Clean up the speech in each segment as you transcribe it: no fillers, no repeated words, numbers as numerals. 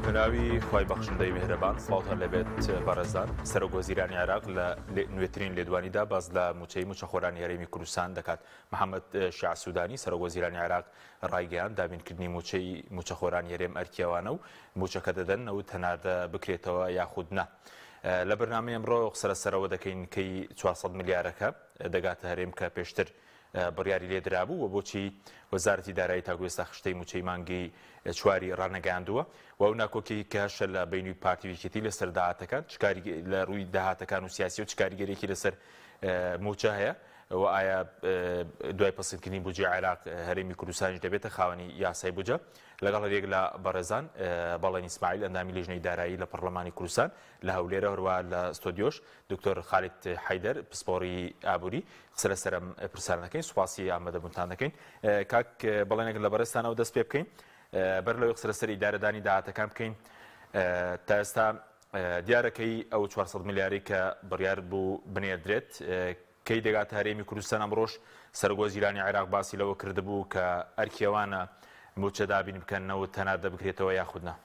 بەناوی خوای بەخشندەی میهرەبان سڵاوتان لێبێت بەڕێزان سەرۆک وەزیرانی عێراق لە نوێترین لێدوانیدا باس لە موچەی موچەخۆرانی هەرێمی کوردستان دەکات محەممەد شیاع سودانی سەرۆک وەزیرانی عێراق ڕایگەیاند دابینکردنی موچەی موچەخۆرانی هەرێم ئەرکیەوانە و موچەکە دەدەن نەوت هەناردە بکرێتەوە یاخود نا لە بەرنامەی ئەمڕۆ قسە لەسەرەوە دەکەین کەی 400 ملیارەکە دەگاتە هەرێم کە پێشتر بڕیاری لێدرابوو و بۆچی وەزارەتی دارایی تاکو ئێستا خشتەی مووچەی مانگی چواری ڕانەگەیاندووە و ئەو ناکۆکی کە هەشە لە بەینی پارتی و یەکێتی لەسەر داهاتەکان چ کاری لە ڕووی داهاتەکان و سیاسی و چ کاریگەریەکی لەسەر مووچە هەیە و ئایا دوای پەسەندکردنی بودجەی عێراق هەرێمی کوردستانیش دەبێتە خاوەنی یاسای بودجە لەگەڵ هەریەک لە بەڕێزان بەڵێن ئیسماعیل ئەندامی لیژنەی دارایی لە پەرلەمانی کوردستان لە هەولێرە هەروە لە ستۆدیۆش دکتۆر خالید حەیدەر پسپۆڕی ئابووری قسە لەسەر ئەم پرسیارە دەکەین سوپاسی ئامادەبوونتان دەکەین کاک بەڵێنێک لە بەڕێزتانەوە دەست پێ بکەین بەر لەوەی قسە لەسەر ئیدارەدانی داهاتەکان بکەین تا ئێستا دیارەکەی ئەو 400 ملیاری کە بڕیار بوو بنێردرێت کەی دەگاتە هەرێمی کوردستان ئەمڕۆش سەرۆکوەزیرانی عێراق باسی لەوە کردبوو کە ئەرکیەوانە مووچە دابین بکەن نەوت هەناردە بکرێتەوە یاخود نا.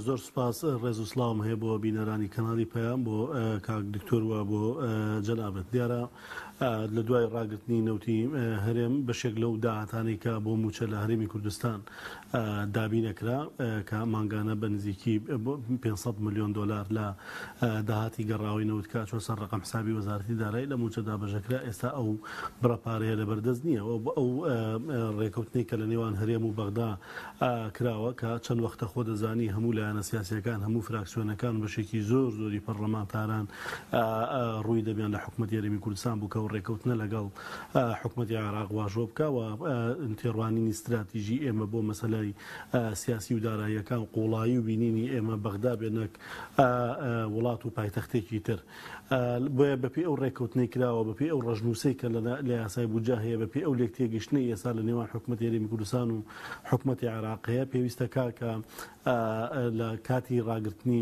زۆر سوپاس ڕێز و سڵاوم هەیە بۆ بینەرانی کەناڵی پەیام بۆ کاک دکتۆر و بۆ جەنابت دیارە لە دوای ڕاگرتنی نەوتی هەرێم بەشێک لەو داهاتانەی کە بۆ مووچە لە هەرێمی کوردستان دابینەکرا کە مانگانە بە نزیکی 500 ملیۆن دۆلار لە داهاتی گەڕاوەی نەوت کە ئەچوە سەر ڕەقەم حسابی وەزارەتی دارایی لە مووچە دابەشەکرا ئێستا ئەو بڕە پارەیە لەبەردەست نییە و ئەو ڕێکەوتنەی کە لە نێوان هەرێم و بەغدا کراوە کە چەند وەختە خۆ دەزانی هەموو لایەنە سیاسیەکان هەموو فراکسیۆنەکان و بەشێکی زۆر زۆری پەڕلەمانتاران ڕووی دەمیان لە حکومەتی هەرێمی کوردستان بوو کە ئەو ڕێکەوتنە لەگەڵ حکومەتی عێراق واژۆ بکا و تێڕوانینی ستراتیژی ئێمە بۆ مەسەلەی سیاسی و داراییەکان قوڵایی و بینینی ئێمە بەغدا بێ نەک وڵات و پایتەختێکی تر. بۆیە بەپێی ئەو ڕێککەوتنەی کراوە، بەپێی ئەو ڕەشنووسەی کە لە یاسای بودجە هەیە، بەپێی ئەو لێکتێگەیشتنەی ئێستا لە نێوان حکومەتی هەرێمی کوردستان و حکومەتی عێراق هەیە، پێویستە کا کە لە کاتی ڕاگرتنی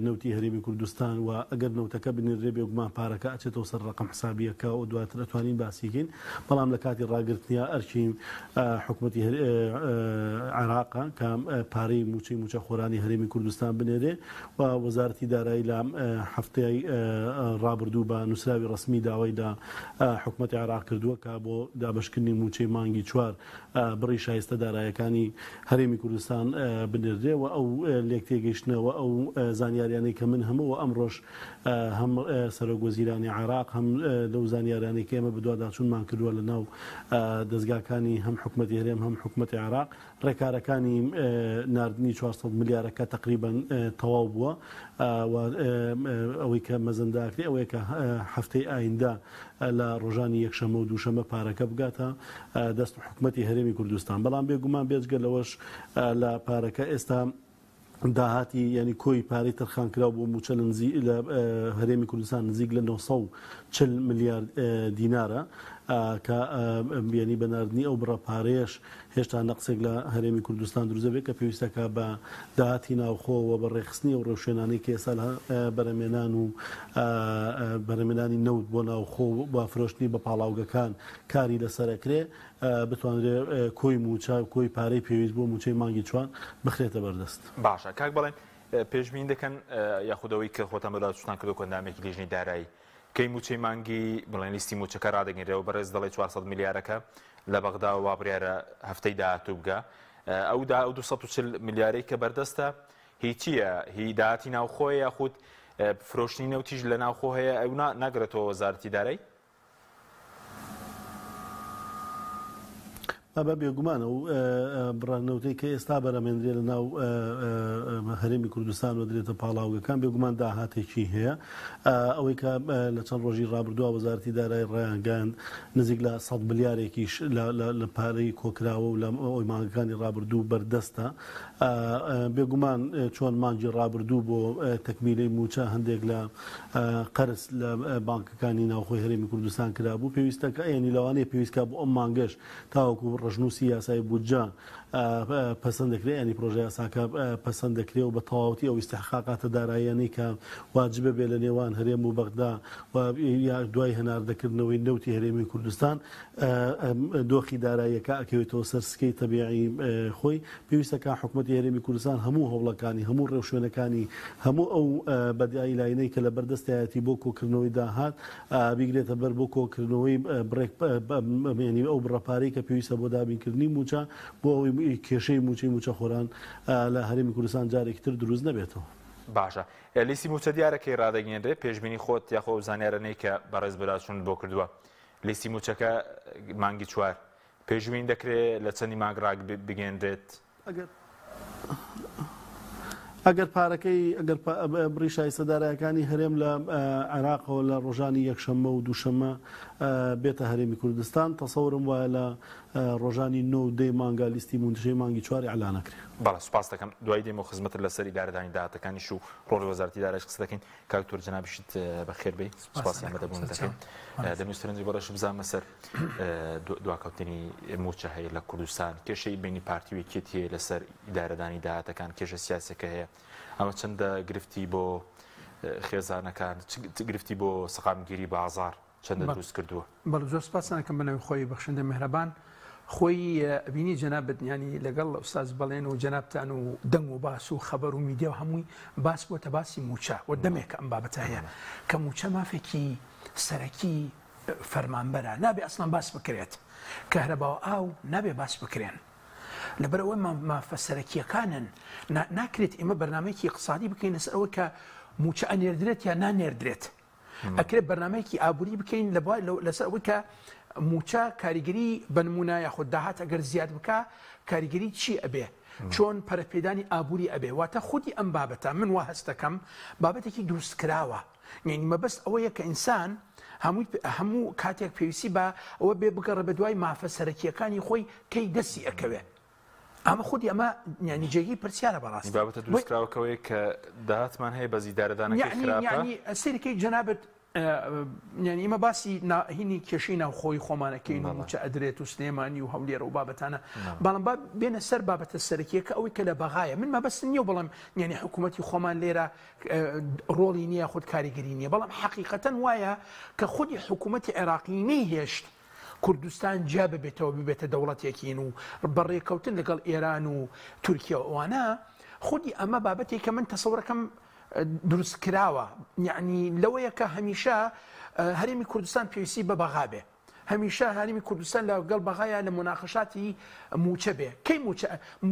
نەوتی هەرێمی کوردستان و ئەگەر نەوتەکە بنێررێ بێگومان پارەکە ئەچێتەوە سەر ڕەقەم حسابییەکە و دواتر ئەتوانین باسی کەین، بەڵام لە کاتی ڕاگرتنیا ئەرکی حکومەتی عێراقە کە پارەی مووچەی مووچەخۆرانی هەرێمی کوردستان بنێرێ و وەزارەتی دارایی لە هەفتەی ڕابردوو بە نووسراوی ڕەسمی داوای لە حکومەتی عێراق کردووە کە بۆ دابەشکردنی مووچەی مانگی چوار بڕی شایستە دارایەکانی هەرێمی کوردستان بنێردرێ و ئەو لێکتێگەیشتنە و ئەو زانیاریانەی کە من هەمە و ئەمڕۆش هەم سەرۆک وەزیرانی عێراق هەم لەو زانیاریانەی کە ئێمە بەدواداچوونمان کردووە لە ناو دەزگاکانی هەم حکومەتی هەرێم هەم حکومەتی عێراق ڕێکارەکانی ناردنی 400 ملیارەکە تەقریبەن تەواو بووە و ئەوەی کە مەزەندە ئەکرێ ئەوەیە کە هەفتەی ئایندە لە ڕۆژانی یەکشەممە و دووشەممە پارەکە بگاتە دەست حکومەتی هەرێمی کوردستان بەڵام بێگومان بێجگە لەوەش لە پارەکە ئێستا داهاتی یانی کۆی پارەی تەرخانکراو بۆ مووچە لە نزیک لە هەرێمی کوردستان نزیک لە 940 ملیار دینارە کە یانی بە ناردنی ئەو بڕە پارەیەش هێشتا نەقسێک لە هەرێمی کوردستان دروست دەبێت کە پێویستە کە بە داهاتی ناوخۆ و بە ڕێکخستنی ئەو ڕێوشوێنانەی کە ئێستا لە بەرهەمێنان و بەرهەمێنانی نەوت بۆ ناوخۆ و فرۆشتنی بە پاڵاوگەکان کاری لەسەر ئەکرێ بتوانرێ کۆی مووچە، کۆی پارەی پێویست بۆ مووچەی مانگی چوار بخرێتە بەردەست. باشە کاک بەڵێن پێشبینی دەکەن یاخود ئەوەی کە خۆتان بەدواداچوونتان کردووە کۆئەندامێکی لیژنەی دارایی کەی مووچەی مانگی بڵێن لیستی مووچەکە ڕادەگەنرێ و بەڕێز دەڵێ 400 ملیارەکە لە بەغداوە وا بڕیارە هەفتەی داهاتوو بگا ئەو دا ئەو 240 ملیارەی کە بەردەستە هی چییە هی داهاتی ناوخۆیە یاخود فرۆشتنی نەوتیش لە ناوخۆ هەیە ئەو ناگرێتەوە وەزارەتی دارایی؟ بە بێگومان ئەو بڕە نەوتەی کە ئێستا بەرەمێندرێ لە ناو هەرێمی کوردستان و درێتە پاڵاوگەکان بێگومان داهاتێکی هەیە ئەوەی کە لە چەند ڕۆژی ڕابردووە وەزارەتی دارایی ڕایانگەیاند نزیک لە 100 ملیارێکیش لە پارەی کۆکراوە و لە ئەوی مانگەکانی ڕابردوو بەردەستە بێگومان چۆن مانگی ڕابردوو بۆ تەکمیلەی مووچە هەندێک لە قەرز لە بانکەکانی ناوخۆی هەرێمی کوردستان کرابوو، پێویستە کە یانی لەوانەیە پێویست کا بۆ ئەم مانگەش تاوەکو ڕەشنووسی یاسای بودجە. پەسەند دەکرێت یانی پرۆژە یاساکە پەسەند دەکرێت و بە تەواوەتی ئەو ئیستحقاقاتە داراییانەی کە واجبە بێ لە نێوان هەرێم و بەغدا و دوای هەناردەکردنەوەی نەوتی هەرێمی کوردستان دۆخی داراییەکە ئەکەوێتەوە سەر سکەی تەبیعی خۆی. پێویستە کە حکومەتی هەرێمی کوردستان هەموو هەوڵەکانی، هەموو ڕێوشوێنەکانی، هەموو ئەو بەدایلاینەی کە لە بەردەستایەتی بۆ کۆکردنەوەی داهات بیگرێتە بەر بۆ کۆکردنەوەی بڕێک یانی ئەو بڕە پارەی کە پێویستە بۆ دابینکردنی مووچە بۆ ئەوەی کێشەی مووچەی مووچەخۆران لە هەرێمی کوردستان جارێکی تر دروست نەبێتەوە. باشە لیستی مووچە دیارە کەی ڕادەگەیەنرێ؟ پێشبینی خۆت یاخۆ ئەو زانیارانەی کە بەڕێز بەداچوونت بۆ کردووە لیستی مووچەکە مانگی چوار پێشبینی دەکرێ لە چەندی مانگ ڕابگەیەنرێت؟ ئەگەر ئەگەر پارەکەی ئەگەر بڕی شایستە دارایەکانی هەرێم لە عێراقەوە لە ڕۆژانی یەکشەممە و دووشەممە بێتە هەرێمی کوردستان تەسەورم وایە لە ڕۆژانی نۆ و دەی مانگا لیستی مووچەی مانگی چوار ئیعلان ئەکرێ. بەڵێ سوپاست دەکەم. دوایی دێمەوە خزمەتت لەسەر ئیدارەدانی داهاتەکانیش و ڕۆڵی وەزارەتی دارایش قسە دەکەین. کاک دکتۆر جەنابیشت بەخێر بێی. سوپاسی ئامادەبوونت دەکەین. دەمەوێت سەرنجی بەڕێزت بزانمە سەر دواکەوتنی مووچە هەیە لە کوردستان، کێشەی بینی پارتی و یەکێتی هەیە لەسەر ئیدارەدانی داهاتەکان، کێشە سیاسیەکە هەیە. ئەمە چەندە گرفتی بۆ خێزانەکان، چ گرفتی بۆ سەقامگیری بازاڕ چەندە دروست کردووە؟ بەڵێ زۆر سپاستان ئەکەم بە ناوی خۆی بەخشندە مێهرەبان خۆی ئەبینی جەنابت یانی لەگەڵ ئوستاز بەڵێن و جەنابتان و دەنگ و باس و خەبەر و میدیا و هەمووی باس بۆتە باسی مووچە و دەمێکە ئەم بابەتە هەیە کە مووچە مافێکی سەرەکی فەرمانبەرە نابێ ئەسڵەن باس بکرێت کەهرەبا و ئاو نابێ باس بکرێن لەبەرئەوەی مافە سەرەکییەکانن، ناکرێت ئێمە بەرنامەیەکی ئیقتسادی بکەین لەسەر ئەوەی کە مووچە ئەنێردرێت یا نانێردرێت. ئەکرێت بەرنامەیەکی ئابووری بکەین لەسەر ئەوەی کە مووچە کاریگەری بە نموونە یاخود داهات ئەگەر زیاد بکا کاریگەری چی ئەبێ؟ چۆن پەرەپێدانی ئابووری ئەبێ؟ واتە خودی ئەم بابەتە من وا هەست دەکەم بابەتێکی دروستکراوە. یانی مەبەست ئەوەیە کە ئینسان هەمووی هەموو کاتێک پێویستی بە ئەوە بێ بگەڕێ بە دوای مافە سەرەکییەکانی خۆی کەی دەستی ئەکەوێ. ئەمە خودی ئەمە یانی جێگەی پرسیارە بەڕاستی. بابەتە دروستکراوەکەوەیە کە داهاتمان هەیە بەس ئیدارەدانەکەی خراپە. یانی سەیرکەی جەنابت یانی ئێمە باسی هینی کێشەی ناوخۆی خۆمان ئەکەین و مووچە ئەدرێت و سلێمانی و هەولێر و بابەتانە بەڵام با بێنە سەر بابەتە سەرەکییەکە ئەوەی کە لە بەغایە من مەبەستم نییە بڵێم یانی حکوومەتی خۆمان لێرە ڕۆڵی نییە خود کاریگەری نییە بەڵام حەقیقەتەن وایە کە خودی حکوومەتی عێراقی نەیهێشت کوردستان جیا ببێتەوە ببێتە دەوڵەتێکین و بەڕێکەوتن لەگەڵ ئێران و تورکیا و ئەوانە خودی ئەمە بابەتێک کە من تەسەورەکەم دروست کراوە یعنی لەوەیە کە هەمیشە هەرێمی کوردستان پێویستی بە بەغا بێ هەمیشە هەرێمی کوردستان لە گەڵ بەغایا لە موناقەشاتی مووچە بێ کەی مووچە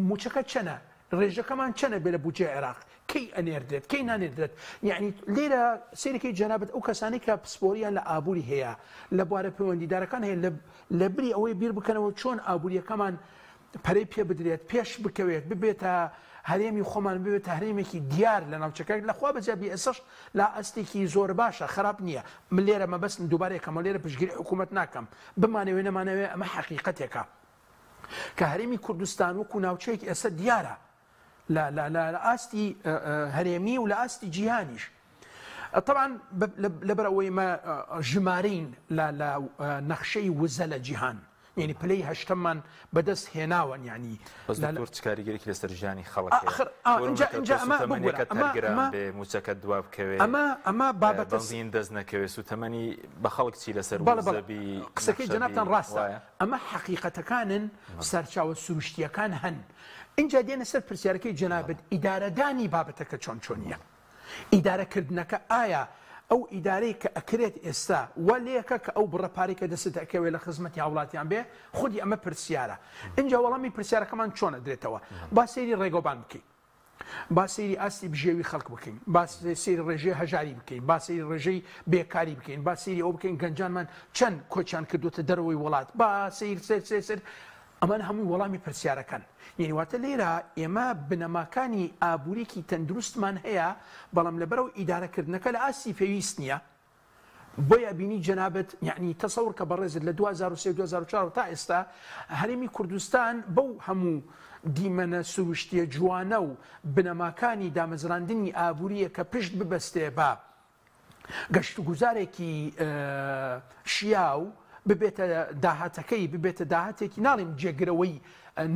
مووچەکە چەنە ڕێژەکەمان چەنە بێ لە بودجەی عێراق کەی ئەنێردرێت کەی نانێردرێت یعنی لێرە سەیرەکەی جەنابت ئەو کەسانەی کە پسپۆریان لە ئابووری هەیە لە بوارە پەیوەندیدارەکان هەیە لە بری ئەوەی بیر بکەنەوە چۆن ئابووریەکەمان پەرەی پێ بدرێت پێش بکەوێت ببێتە هەرێمی خۆمان ببێتە هەرێمێکی دیار لە ناوچەکە لەخوا بەزیاد بی ئێستاش لە ئاستێکی زۆر باشە خراپ نییە من لێرە مەبەستم دووبارە یەکەمەوە لێرە پشتگیری حکوومەت ناکەم بمانەوێ نەمانەوێ ئەمە حەقیقەتێکە کە هەرێمی کوردستان وەکو ناوچەیەک ئێستا دیارە لە لە لە ئاستی هەرێمی و لە ئاستی جیهانیش طبعا لەبەر ئەوەی مە ژمارەین لە لە نەخشەی وزە لە جیهان یعنی پلەی هەشتەممان بەدەست هێناوە یعنی بەس دکتۆر چ کاریگەرێکی لەسەر ژیانی خەڵک هەیە؟ ئاخر ئا ئینجا ئینجا ئەمە ببورە سوتەمەنیەکەت ئەمە هەر گران ئەمە بێ موچەکەت دوا بکەوێ ئەمە ئەمە بابەتە بەنزین دەست نەکەوێ سوتەمەنی بە خەڵک چی لەسەر بەڵێ وزە بەڵێ بی قسەکەی نەخشە بی جەنابتان ڕاستە وایە؟ ئەمە حەقیقەتەکانن سەرچاوە سروشتییەکان هەن ئینجا دێنە سەر پرسیارەکەی جەنابت ئیدارەدانی بابەتەکە چۆن چۆنییە؟ ئیدارەکردنەکە ئایا ئەو ئیدارەی کە ئەکرێت ئێستا وا لێکە کە ئەو بڕە پارەی کە دەستت ئەکەوێ لە خزمەتی هاوڵاتیان بێ؟ خودی ئەمە پرسیارە. ئینجا وەڵامی پرسیارەکەمان چۆن ئەدرێتەوە؟ با سەیری ڕێگەوبان بکەین. با سەیری ئاستی بژێوی خەڵک بکەین. با سەیری ڕێژەی هەژاری بکەین. با سەیری ڕێژەی بێکاری بکەین. با سەیری ئەوە بکەین گەنجانمان چەند کۆچیان کردووەتە دەرەوەی وڵات. با سەیر سەیر سەیر سەیر ئەمانە هەمووی وەڵامی پرسیارەکەن. یەعنی واتە لێرە ئێمە بنەماکانی ئابووریی تەندروستمان هەیە، بەڵام لەبەرئەوەی ئیدارەکردنەکە لە ئاستی پێویست نییە، بۆیە ئەبینی جەنابت یەعنی تەسەور کە بەڕێزت لە 2003 و 2004 تا ئێستا هەرێمی کوردستان بەو هەموو دیمەنە سروشتییە جوانە و بنەماکانی دامەزراندنی ئابوورییە کە پشت ببەستێ بە گەشتوگوزارێکی شیاو ببێتە داهاتەکەی ببێتە داهاتێکی ناڵیم جێگرەوەی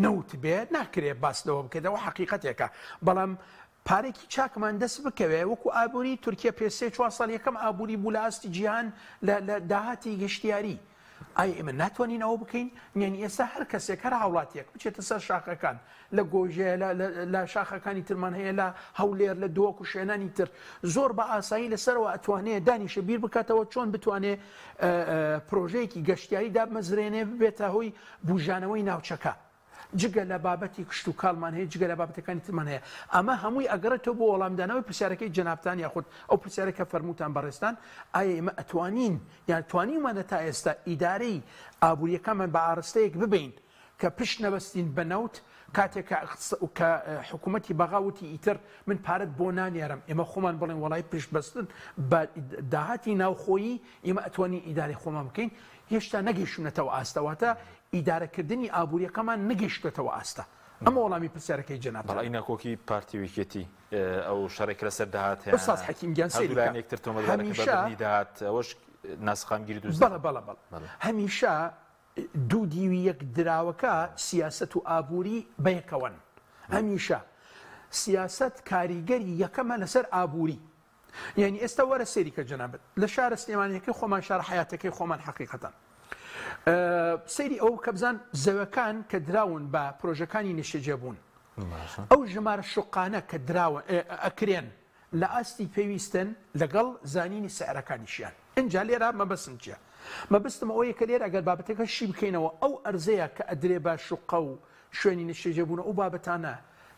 نەوت بێ ناکرێ باس لەوە بکرێت ئەوە حەقیقەتێکە بەڵام پارێکی چاکمان دەست بکەوێ وەکو ئابووری تورکیە پێ سێ چوار ساڵ یەکەم ئابووری بوو لە ئاستی جیهان لە داهاتی گەشتیاری ئایا ئێمە ناتوانین ئەوە بکەین؟ یانی ئێستا هەر کەسێک هەر هاوڵاتیەک بچێتە سەر شاخەکان لە گۆژێ لە شاخەکانی ترمان هەیە لە هەولێر لە دۆک و شوێنانی تر زۆر بە ئاسایی لەسەرەوە ئەتوانێ دانیشە بیر بکاتەوە چۆن بتوانێ پرۆژەیەکی گەشتیاری دابمەزرێنێ ببێتە هۆی بوژانەوەی ناوچەکە. جگە لە بابەتی کشتوکاڵمان هەیە، جگە لە بابەتەکانی ترمان هەیە. ئەمە هەمووی ئەگەڕێتەوە بۆ وەڵامدانەوەی پرسیارەکەی جەنابتان یاخود ئەو پرسیارەی کە فەرمووتان بەڕێزتان، ئایا ئێمە ئەتوانین یان توانیومانە تا ئێستا ئیدارەی ئابوورییەکانمان بە ئاڕستەیەک ببەین کە پشت نەبەستین بە نەوت، کاتێک کە کە حکوومەتی بەغا وتی ئیتر من پارەت بۆ نانێرم، ئێمە خۆمان بڵێین وەڵای پشت بەستن بە داهاتی ناوخۆیی ئێمە ئەتوانین ئیدارەی خۆمان بکەین، هێشتا نەگەیشتوونەتەوە ئاستە، واتە ئیدارەکردنی ئابوورییەکەمان نەگەیشتووەتەوە ئاستە. ئەمە وەڵامی پرسیارەکەی جەنابتانە. بەڵێ ناکۆکی پارتی و یەکێتی ئەو شەڕێک کە لەسەر داهات هەیانە، ئوستاز حەکیم گیان سەیری هەردوو بکە لایەن یەکتر تۆمەتبار دەکەن بە هەمیشە بردنی داهات، ئەوەش ناسەقامگیری دروست بەڵێ دەکات. بەڵێ بەڵێ بەڵێ. هەمیشە دوو دیوی یەک دراوەکە سیاسەت و ئابووری بەیەکەوەن. هەمیشە سیاسەت کاریگەری یەکەمە لەسەر ئابووری. یانی ئێستا وەرە سەیری کە جەنابت لە شارە سلێمانیەکەی خۆمان شارە حیاتەکەی خۆمان حەقیقەتەن سەیری ئەوە بکە بزان زەوەکان کە دراون بە پرۆژەکانی نیشتەجێبوون ئەو ژمارە شوقانە کە دراوە ئەکرێن لە ئاستی پێویستن لەگەڵ زانینی سعرەکانیشیان ئینجا لێرە مەبەستم چییە مەبەستم ئەوەیە کە لێرە ئەگەر بابەتەکە شی بکەینەوە ئەو ئەرزەیە کە ئەدرێ بە شوقە و شوێنی نیشتەجێبوون ئەو بابەتانە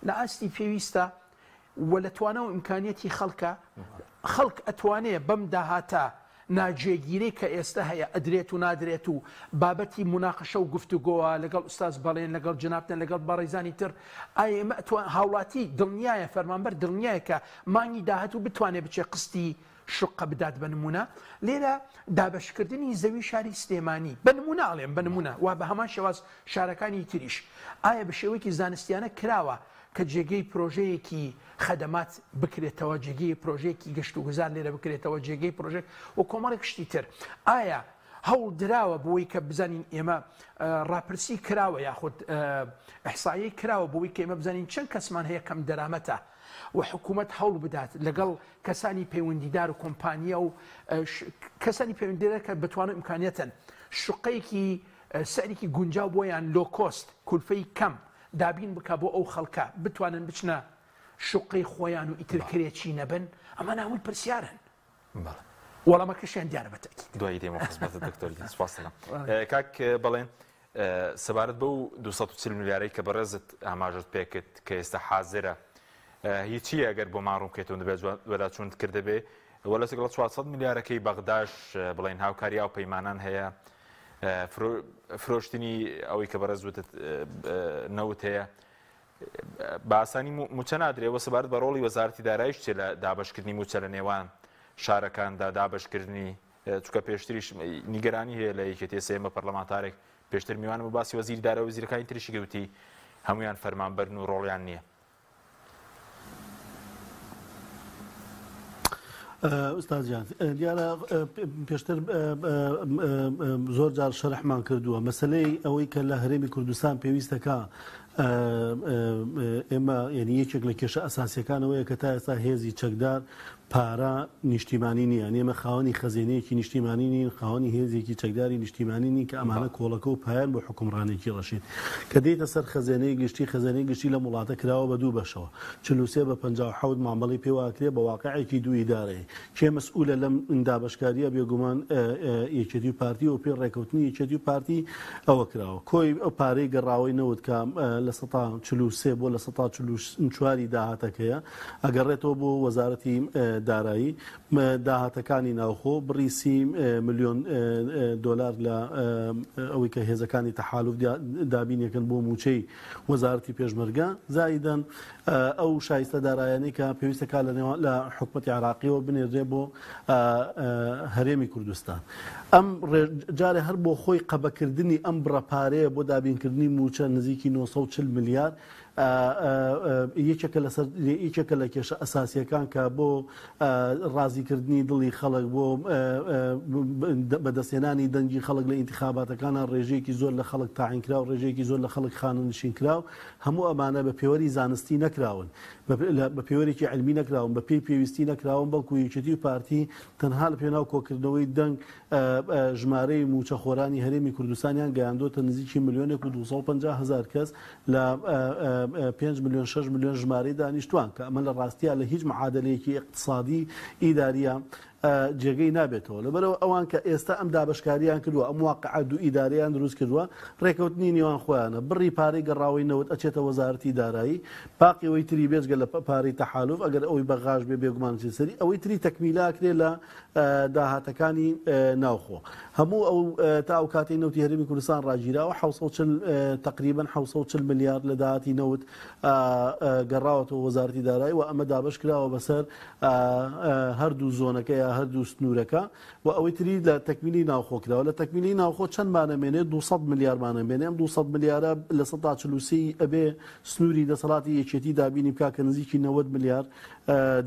لە ئاستی پێویستە و لە توانا و ئیمکانیەتی خەڵکە، خەڵک ئەتوانێ بەم داهاتە ناجێگیرەی کە ئێستە هەیە ئەدرێت و نادرێت و بابەتی موناقەشە و گفتوگۆوە لەگەڵ ئوستاز بەڵێن لەگەڵ جەنابتان لەگەڵ بەڕێزانی تر ئایا ئێمە ئەتوان هاوڵاتی دڵنیایە فەرمانبەر دڵنیایە کە مانگی داهاتوو بتوانێ بچێ قستی شوقە بدات بە نمونە لێرە دابەشکردنی زەوی شاری سلێمانی بە نمونە ئەڵێم بە نمونە وا بە هەمان شێواز شارەکانی تریش ئایا بە شێوەیەکی زانستیانە کراوە کە جێگەی پرۆژەیەکی خەدەمات بکرێتەوە، جێگەی پرۆژەیەکی گەشتوگوزار لێرە بکرێتەوە، جێگەی پرۆژە و کۆمەڵێک شتی تر. ئایا هەوڵ دراوە بۆی کە بزانین ئێمە ڕاپرسی کراوە یاخود ئیحسایەی کراوە بۆی کە ئێمە بزانین چەند کەسمان هەیە کەم دەرامەتە و حکوومەت هەوڵ بدات لەگەڵ کەسانی پەیوەندیدار و کۆمپانیا و کەسانی پەیوەندیدار کە بتوانن ئیمکانیەتن شوقەیەکی سعرێکی گونجاو بۆیان low cost کولفەی کەم دابین بکا بۆ ئەو خەڵکە بتوانن بچنە شوقەی خۆیان و ئیتر کرێچی نەبن، ئەمانە هەمووی پرسیارن. بەڵێ. وەڵامەکەشیان دیارە بە تەئکید. دوایی دێمەوە خزمەتت دکتۆر گیان سوپاست دەکەم. کاک بەڵێن سەبارەت بەو 240 ملیارەی کە بەڕێزت ئاماژەت پێکرد کە ئێستا حازرە هی چییە ئەگەر بۆمان ڕوون بکەیتەوە دەبێت وەداچوونت کردبێ وە لەگەڵ 400 ملیارەکەی بەغداش بڵێن هاوکاری هاوپەیمانان هەیە فرۆشتنی ئەوەی کە بەڕێز وتت نەوت هەیە بە ئاسانی موچە نادرێ وە سەبارەت بە ڕۆڵی وەزارەتی دارایش چێ لە دابشکردنی موچە لە نێوان شارەکاندا دابشکردنی چکە پێشتریش نیگەرانی هەیە لە یەکێتی سێمە پەرلەمانتارێک پێشتر میوانم و باسی وەزیری دارایی وەزیرەکانی تریشی گوتی هەمویان فەرمانبەرن و ڕۆڵیان نییە. ئوستاز گیان دیارە پێشتر زۆر جار شەرحمان کردووە مەسلەی ئەوەی کە لە هەرێمی کوردستان پێویستەکە ئێمە یعنی یەکێک لە کێشە ئەساسیەکانەوەیە کە تا ئێستا هێزی چەکدار پارە نیشتیمانی نییە ئێمە خاوەنی خەزێنەیەکی نیشتیمانی نین خاوەنی هێزێکی چەکداری نیشتیمانی نین کە ئەمانە کۆڵەکە و پایەن بۆ حوکمڕانێکی ڕەشید. کە دێیتە سەر خەزێنەی گشتی، خەزێنەی گشتی لەم وڵاتە کراوە بە دوو بەشەوە. 43 بە 57 مامەڵەی پێوە ئەکرێ بە واقعێکی دوو ئیدارەیی. کێ مەسئولە لەم دابەشکارییە؟ بێگومان یەکێتی و پارتی و پێی ڕێکەوتنی یەکێتی و پارتی ئەوە کراوە. کۆی ئەو پارەی گەڕاوەی نەوت کە 43% بۆ 44% ی داهاتەکەیە ئەگەڕێتەوە بۆ وەزارەتی دارایی. داهاتەکانی ناوخۆ، بڕی سی ملیۆن دۆلار لە ئەوەی کە هێزەکانی تەحالوف دابینیەکەن بۆ مووچەی وەزارەتی پێشمەرگە، زائیدەن ئەو شایستە دارایانەی کە پێویستە کا لە نێوان لە حکومەتی عێراقیەوە بنێردرێ بۆ هەرێمی کوردستان. ئەم جارێ هەر بۆ خۆی قەبەکردنی ئەم بڕە پارەیە بۆ دابینکردنی مووچە نزیکی 940 ملیار. یەکێکە لەسەر یەکێکە لە کێشە ئەساسیەکان کە بۆ ڕازیکردنی دڵی خەڵک بۆ بەدەستهێنانی دەنگی خەڵک لە ئینتخاباتەکانە ڕێژەیەکی زۆر لە خەڵک تاعینکرا و ڕێژەیەکی زۆر لە خەڵک خانەنشین کرا و هەموو ئەمانە بە پێوەری زانستی نەکراون بە پێوەرێکی عیلمی نەکراون بە پێی پێویستی نەکراون بەڵکو یەکێتی و پارتی تەنها لە پێناو کۆکردنەوەی دەنگ ژمارەی مووچەخۆرانی هەرێمی کوردستانیان گەیاندۆتە نزیکی ملیۆنێک و 250 هەزار کەس لە 5 ملیۆن 6 ملیۆن ژمارەی دانیشتوان کە ئەمە لە ڕاستیا لە هیچ معادلەیەکی ئیقتسادی ئیداریە جێگەی نابێتەوە لەبەرئەوە ئەوان کە ئێستا ئەم دابەشکاریان کردووە ئەم واقعە دوو ئیدارەیان دروست کردووە ڕێکەوتنی نێوان خۆیانە بڕی پارەی گەڕاوەی نەوت ئەچێتە وەزارەتی دارایی باقی ئەوەی تری بێجگە لە پارەی تەحالوف ئەگەر ئەوەی بەغاش بێ بێگومان چێت سەری ئەوەی تری تەکمیلە ئەکرێ لە داهاتەکانی ناوخۆ هەموو ئەو تا ئەو کاتەی نەوتی هەرێمی کوردستان ڕاگیراوە 740 تقریبا 740 ملیار لە داهاتی نەوت گەڕاوەتەوە وەزارەتی دارایی و ئەمە دابەش کراوە بەسەر هەردوو زۆنەکە یا هەردوو سنوورەکە و ئەوەی تری لە تەکمیلی ناوخۆ کراوە لە تەکمیلی ناوخۆ چەندمان ئەمێنێ 200 ملیارمان ئەمێنێ ئەم 200 ملیارە 43% ئەبێ سنووری دەسەڵاتی یەکێتی دابینی بکا کە نزیکی 90 ملیار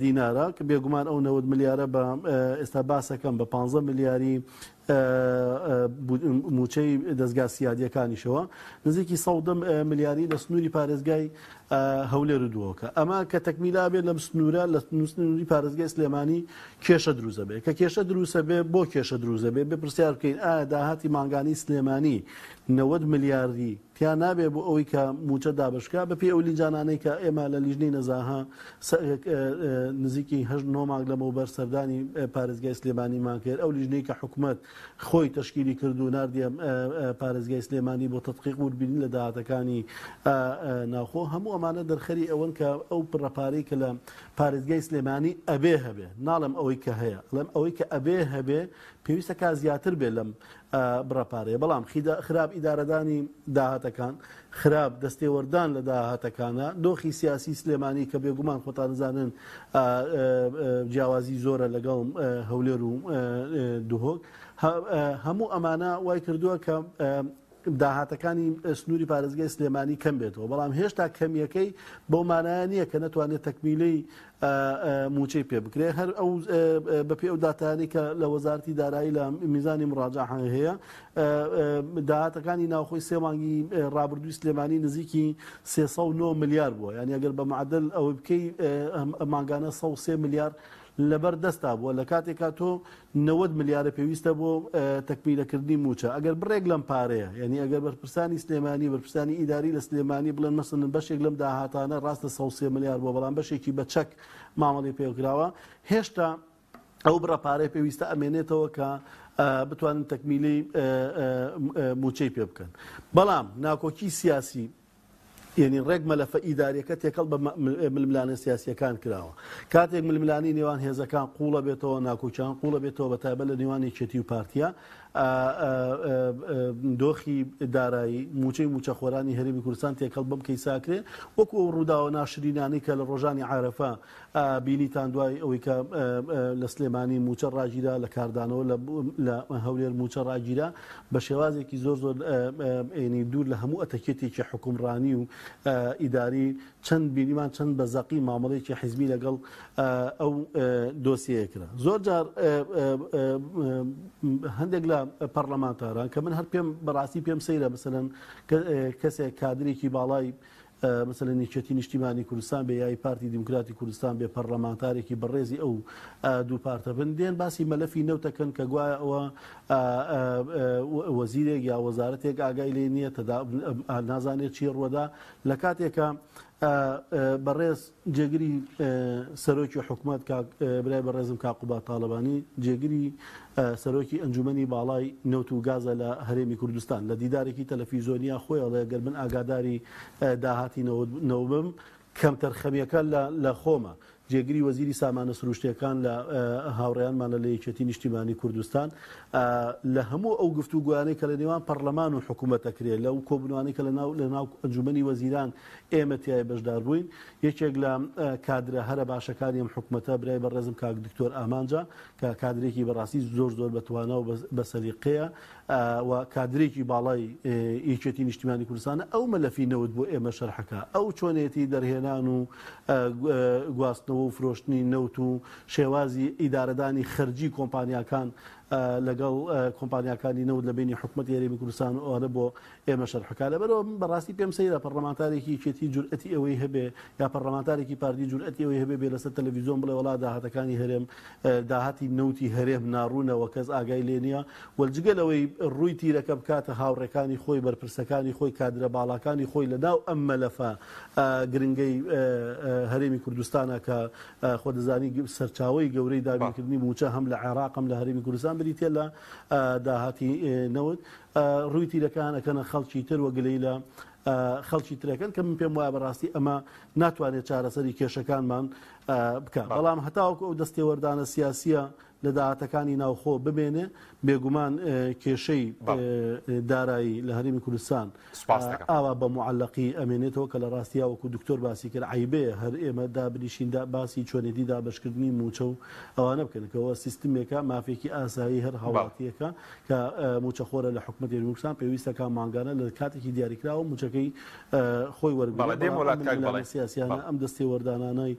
دینارە کە بێگومان ئەو 90 ملیارە بە ئێستا باسەکەم بە 15 ملیاری مووچەی دەزگا سیادیەکانیشەوە نزیکی 110 ملیاری لە سنووری پارێزگای هەولێر و دهۆکە. ئەمە کە تەکمیلە بێت لەم سنوورە لە سنووری پارێزگای سلێمانی کێشە دروست دەبێت. کە کێشە دروست بێت بۆ کێشە دروست دەبێت؟ بێ پرسیار بکەین ئایا داهاتی مانگانەی سلێمانی 90 ملیاردی تیا نابێ بۆ ئەوەی کە مووچە دابەش بکا؟ بەپێی ئەو لیجانانەی کە ئێمە لە لیژنەی نەزاهە نزیکی هەشت نۆ مانگ لەمەوبەر سەردانی پارێزگای سلێمانیمان کرد، ئەو لیژنەی کە حکومەت خۆی تەشکیلی کرد و ناردیە پارێزگای سلێمانی بۆ تەدقیق وردبینی لە داهاتەکانی ناوخۆ، هەموو ئەمانە دەرخەری ئەوەن کە ئەو بڕە پارەی کە لە پارێزگای سلێمانی ئەبێ هەبێ، ناڵێم ئەوەی کە هەیە، ئەڵێم ئەوەی کە ئەبێ هەبێ پێویستە کا زیاتر بێ لەم بڕە پارەیە، بەڵام خراپ ئیدارەدانی داهاتەکان، خراپ دەستێوەردان لە داهاتەکانە، دۆخی سیاسی سلێمانی کە بێگومان خۆتان دەزانن جیاوازی زۆرە لەگەڵ هەولێر و دهۆک، هەموو ئەمانە وای کردووە کە داهاتەکانی سنووری پارێزگای سلێمانی کەم بێتەوە، بەڵام هێشتا کەمییەکەی بەو مانایە نییە کە نەتوانێت تەکمیلەی مووچەی پێ بکرێت هەر ئەو بەپێی ئەو داتایانەی کە لە وەزارەتی دارایی لە میزانی مڕاجع هەیە داهاتەکانی ناوخۆی سێ مانگی ڕابردووی سلێمانی نزیکی 309 ملیار بووە یعنی ئەگەر بە معدل ئەوە بکەی مانگانە 103 ملیار لەبەر دەستا بووە لە کاتێکا تۆ 90 ملیارە پێویستە بۆ تەکمیلەکردنی مووچە ئەگەر بڕێک لەم پارەیە یعنی ئەگەر بەرپرسانی سلێمانی بەرپرسانی ئیداری لە سلێمانی بڵێن مەسەلەن بەشێک لەم داهاتانە ڕاستە 103 ملیار بووە بەڵام بەشێکی بە چەک مامەڵی پێکراوە هێشتا ئەو بڕە پارەی پێویستە ئەمێنێتەوە کە بتوانن تەکمیلی مووچەی پێ بکەن بەڵام ناکۆکی سیاسی یەنی ڕێک مەلەفە ئیداریەکە تێکەڵ بە ململانێ سیاسیەکان کراوە. کاتێک ململانێی نێوان هێزەکان قوڵە بێتەوە، ناکۆکیان قوڵە بێتەوە بە تایبەت لە نێوان یەکێتی و پارتیا، دۆخی دارایی، موچەی موچەخۆرانی هەرێمی کوردستان تێکەڵ بەم کەیسە ئەکرێ، وەکو ئەو ڕووداوە ناشرینانەی کە لە ڕۆژانی عەرەفە بینیتان دوای ئەوەی کە لە سلێمانی مووچە ڕاگیرا، لە کاردانەوە لە هەولێر مووچە ڕاگیرا، بە شێوازێکی زۆر زۆر یەنی دوور لە هەموو ئەتەکێتێکی حوکمڕانی و ئیداری چەند بینیمان چەند بە زەقی مامەڵەیەکی حیزبی لەگەڵ ئەو دۆسیەیە کرا. زۆر جار هەندێک لە پەڕلەمانتاران کە من هەر پێم بەڕاستی پێم سەیرە مەسەلەن کەسێک کادرێکی باڵای مەسەلەن یەکێتی نیشتیمانی کوردستان بێ یای پارتی دیموکراتی کوردستان بێ پەڕلەمانتارێکی بەڕێزی ئەو دوو پارتە بن دێن باسی مەلەفی نەوتەکەن کە گوایە ئەوە وەزیرێک یا وەزارەتێک ئاگای لێ نییە نازانێت چی ڕوەدا لە کاتێکە بەڕێز جێگری سەرۆکی حکومەت کاک برای بەڕێزم کاک قوباد تاڵەبانی جێگری سەرۆکی ئەنجومەنی باڵای نەوت و گازە لە هەرێمی کوردستان لە دیدارێکی تەلەفیزۆنیا خۆی ئەڵێ گەر من ئاگاداری داهاتی نەوت بم کەمتەرخەمیەکە لە خۆمە. جێگری وەزیری سامانە سروشتیەکان لە هاوڕێیانمانە لە یەکێتی نیشتیمانی کوردستان لە هەموو ئەو گفتوگۆیانەی کە لە نێوان پەڕلەمان و حکوومەت ئەکرێ، لەو کۆبوونەوانەی کە لە ناو ئەنجوومەنی وەزیران ئێمە تیای بەشدار بووین، یەکێک لە کادرە هەرە باشەکانی ئەم حکوومەتە برای بەڕێزم کاک دکتۆر ئامانجە کە کادرێکی بەڕاستی زۆر زۆر بەتوانا و بەسەلیقەیە و کادرێکی باڵای یەکێتی نیشتیمانی کوردستانە، ئەو مەلەفی نەوت بۆ ئێمە شەرحەکا، ئەو چۆنێتی دەرهێنان و گواستنەوە و فرۆشتنی نەوت و شێوازی ئیدارەدانی خەرجی کۆمپانیاکان لەگەڵ کۆمپانیاکانی نەوت لە بەینی حکومەتی هەرێمی کوردستان و ئەوانە بۆ ئێمە شەرح بکات. لەبەرئەوە من بەڕاستی پێم سەیرە پەڕلەمانتارێکی یەکێتی جورئەتی ئەوەی هەبێ یا پەڕلەمانتارێکی پارتی جورئەتی ئەوەی هەبێ بێ لەسەر تەلەڤیزیۆن بڵێ وەڵا داهاتەکانی هەرێم داهاتی نەوتی هەرێم ناڕوونە و کەس ئاگای لێ نییە و جگە لەوەی ڕووی تیرەکە بکاتە هاوڕێکانی خۆی بەرپرسەکانی خۆی کادرە باڵاکانی خۆی لە ناو ئەم مەلەفە گرنگەی هەرێمی کوردستانە کە خۆ دەزانی سەرچاوەی گەورەی دابینکردنی مووچە هەم لە عێراق هەم لە هەرێمی کوردستان بریتیە لە داهاتی نەوت. ڕووی تیرەکان ئەکەنە خەڵکی تر و گلەیی لە خەڵکی ترەکەن کە من پێم وایە بەڕاستی ئەمە ناتوانێت چارەسەری کێشەکانمان بکە بەڵام هەتاوەکو ئەو دەستێوەردانە سیاسیە لە داهاتەکانی ناوخۆ بمێنێ بێگومان کێشەی دارایی لە هەرێمی کوردستان ئاوا بە موعەلەقی ئەمێنێتەوە کە لە ڕاستیا وەکو دکتۆر باسی کرد عەیبەیە هەر ئێمە دابنیشین دا باسی چۆنێتی دابەشکردنی مووچە و ئەوانە بکەن کەەوە سیستمێکە مافێکی ئاسایی هەر هاوڵاتیەکە کە مووچەخۆرە لە حکومەتی هەرێمی کوردستان پێویستە کە مانگانە لە کاتێکی دیاریکراوە مووچەکەی خۆی وەربگرێت بەڵام ئەم ململانێ سیاسیانە ئەم دەستێوەردانانەی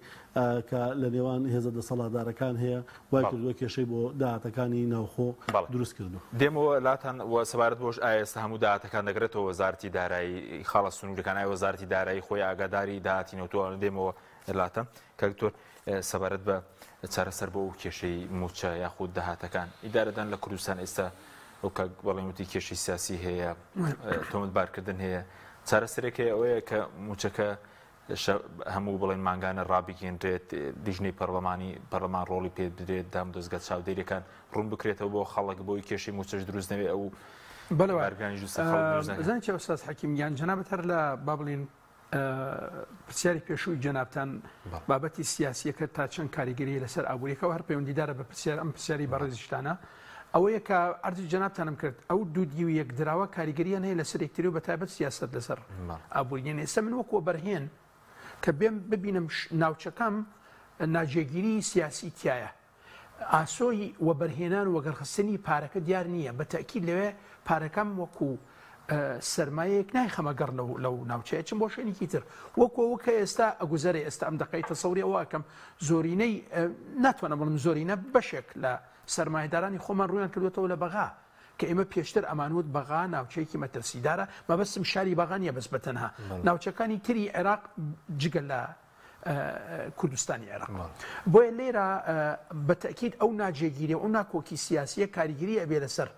کە لە نێوان هێزە دەسەڵاتدارەکان هەیە وای کردووە کێشەی بۆ داهاتەکانی ناوخۆ دروست کردووە. دێمەوە لاتان و سەبارەت بەوەش ئایا ئێستا هەموو داهاتەکان دەگرێتەوە وەزارەتی دارایی خاڵە سنووریەکان ئایا وەزارەتی دارایی خۆی ئاگاداری داهاتی نەوتووە دێمەوە لاتان کاک دکتۆر سەبارەت بە چارەسەر بۆ ئەو کێشەی مووچە یاخود داهاتەکان ئیدارەدان لە کوردستان ئێستا ئەو کاک بەڵێن وتی کێشەی سیاسی هەیە تۆمەتبارکردن هەیە چارەسەرێک هەیە ئەوەیە کە مووچەکە هەموو بڵێن مانگانە ڕابگەیەنرێت، لیژنەی پەرلەمانی پەرلەمان ڕۆڵی پێ بدرێت، دامودەزگا چاودێریەکان ڕوون بکرێتەوە بۆ خەڵک بۆی کێشەی مووچەش دروست نەبێ ئەو بەڵێ وایە. بارگرانیش لەسەر خەڵک دروست نەکات. زانی چیە ئوستاز حەکیم گیان جەنابت هەر لە با بڵێین پرسیاری پێشووی جەنابتان بابەتی سیاسیەکە تا چەند کاریگەری لەسەر ئابووریەکەوە هەر پەیوەندیدارە بە پرسیار ئەم پرسیاری بەڕێزیشتانە ئەوەیە کە عەرزی جەنابتانم کرد ئەو دوو دیوی یەکدراوە کاریگەریان هەیە لەسەر یەکتری و بەتایبەت سیاسەت لەسەر ئابووری. یعنی ئێستا من وەکو وەبەرهێن کە بێم ببینم ناوچەکەم ناجێگیری سیاسی تایە ئاسۆی وەبەرهێنان و وەگەڕخستنی پارەکە دیار نییە بە تەئکید لەوێ پارەکەم وەکو سەرمایەیەک نایخەمە گەڕ لەو لەو ناوچەیە چم بۆ شوێنێکی تر وەکو ئەوە کە ئێستا ئەگوزەرێ ئێستا ئەم دەقەی تەسەوری ئەوە ئەکەم زۆرینەی ناتوانم بڵێم زۆرینە بەشێک لە سەرمایەدارانی خۆمان ڕوویان کردوێتەوە لە بەغا کە ئێمە پێشتر ئەمانوت بەغا ناوچەیەکی مەترسیدارە مەبەستم شاری بەغا نییە بەس بە تەنها ناوچەکانی تری عێراق جگە لە کوردستانی عێراق بۆیە لێرە بە تەئکید ئەو ناجێگیری و ئەو ناکۆکی سیاسیە کاریگەری ئەبێ لەسەر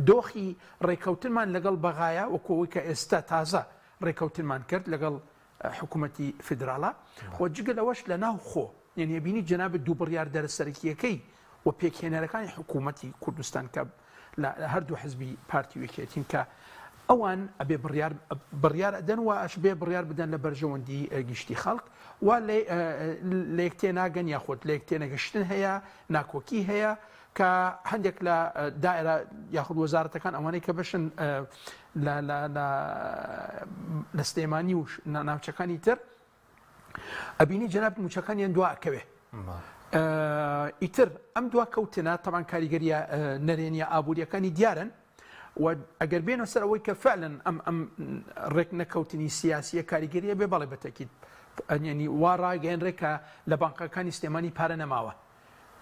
دۆخی ڕێکەوتنمان لەگەڵ بەغایا وەکو ئەوەی کە ئێستا تازە ڕێکەوتنمان کرد لەگەڵ حکوومەتی فیدراڵە و جگە لەوەش لە ناو خۆ یعنی بینی جەنابت دوو بڕیاردەرە سەرەکییەکەی و پێکهێنەرەکانی حکوومەتی کوردستان کە لە هەردوو حزبی پارتی و یەکێتین کە ئەوان ئەبێ بڕیار بڕیار ئەدەن و ئەش بێ بڕیار بدەن لە بەرژەوەندی گشتی خەڵک و لە یەک تێناگەن یاخود لە یەک تێنەگەشتن هەیە ناکۆکی هەیە کە هەندێک لە دائرە یاخود وەزارەتەکان ئەوانەی کە بەشن لە سلێمانی و ناوچەکانی تر ئەبینی جەنابت موچەکانیان دوا ئەکەوێ ئیتر ئەم دوا کەوتنە تەبان کاریگەریە نەرێنیە ئابووریەکانی دیارن و ئەگەر بێنە سەر ئەوەی کە فعلەن ئەم ئەم ڕێک نەکەوتنی سیاسیە کاریگەریە بێ بەڵێ بەتەکیت ئەنیانی وا ڕاگەیەنرێ کە لە بانقەکانی سلێمانی پارە نەماوە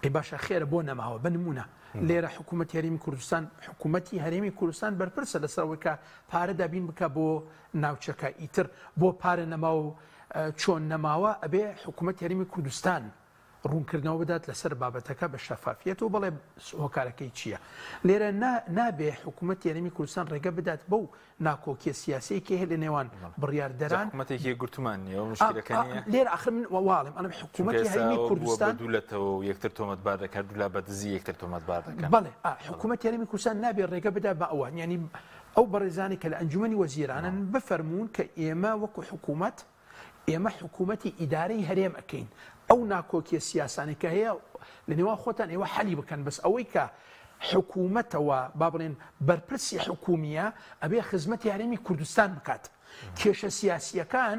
ئەی باشە خێرە بۆ نەماوە بە نمونە لێرە حکوومەت هەرێمی کوردستان حکوومەتی هەرێمی کوردستان بەرپرسە لەسەر ئەوەی کە پارە دابین بکە بۆ ناوچەکە ئیتر بۆ پارە نەما و چۆن نەماوە ئەبێ حکوومەت هەرێمی کوردستان ڕوونکردنەوە بدات لەسەر بابەتەکە بە شەفافیەت و بڵێ هۆکارەکەی چییە لێرە نابێ حکوومەت هەرێمی کوردستان ڕێگە بدات بەو ناکۆکیە سیاسیەکی هەیە لە نێوان بڕیاردەران. جا حکومەتێکی یەکگرتوومان نییە ئەوە مشکلەکە نییە؟ لێرە ئاخر من واڵێم ئەڵێم چونکە حکوومەتی ئێستا هەرێمی ئەوە بووە بە کوردستان دوو لەتەوە و یەکتر تۆمەتبار دەکەن هەردوولا بە دزی یەکتر تۆمەتبار دەکەن. بەڵێ ئا حکوومەتی هەرێمی کوردستان نابێ ڕێگە بدا بە ئەوە یانی ئەو بەڕێزانەی کە لە ئەنجومەنی وەزیرانن بفەرموون کە ئێمە وەکو حکوومەت ئێمە حکوومەتی ئیدارەی هەرێم ئەکەین. ئەو ناکۆکیە سیاسانەی کە هەیە لە نێوان خۆتان ئێوە حەلی بکەن بەس ئەوەی کە حکوومەتەوە با بڵێن بەرپرسی حکومیە ئەبێ خزمەتی هەرێمی کوردستان بکات کێشە سیاسیەکان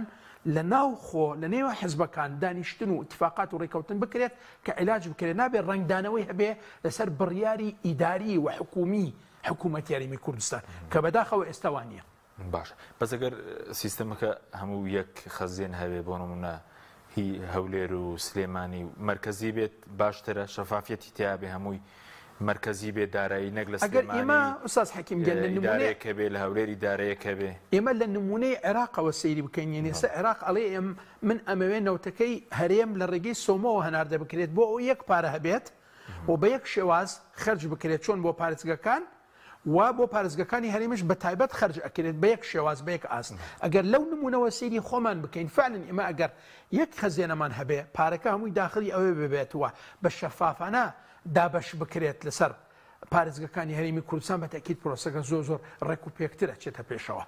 لە ناو خۆ لە نێوە حزبەکان دانیشتن و اتفاقات و ڕێکەوتن بکرێت کە عیلاج بکرێت نابێت ڕەنگدانەوەی هەبێ لەسەر بڕیاری ئیداری و حکومی حکوومەتی هەرێمی کوردستان کە بەداخەوە ئێستا وانە. باشە بەس ئەگەر سیستەمەکە هەموو یەک خەزێن هەبێ بۆ نمونە هی هەولێر و سلێمانی و مەرکەزی بێت باشترە شەفافیەتی تیا بێ هەمووی مەرکەزی بێ دارایی نەک لە ئەگەر ئێمە ئوستاز حەکیم گیان لە نمونەی ئیدارەیەک هەبێ لە هەولێر ئیدارەیەک هەبێ. ئێمە لە نمونەی عێراقەوە سەیری بکەین یەنی ئێستا عێراق ئەڵێ ئێم من ئەمەوێ نەوتەکەی هەرێم لە ڕێگەی سۆمۆوە هەناردە بکرێت بۆ ئەوەی یەک پارە هەبێت و بە یەک شێواز خەرج بکرێت چۆن بۆ پارێزگەکان و بۆ پارێزگەکانی هەرێمیش بە تایبەت خەرج ئەکرێت بە یەک شێواز بە یەک ئاست ئەگەر لەو نمونەوە سەیری خۆمان بکەین فعلا ئێمە ئەگەر یەک خەزێنەمان هەبێ پارەکە هەمووی داخلی ئەوێ ببێت و بە شەفافانە دابەش بکرێت لەسەر پارێزگەکانی هەرێمی کوردستان بە تەئکید پرۆسەکە زۆر زۆر ڕێک و پێکتر ئەچێتە پێشەوە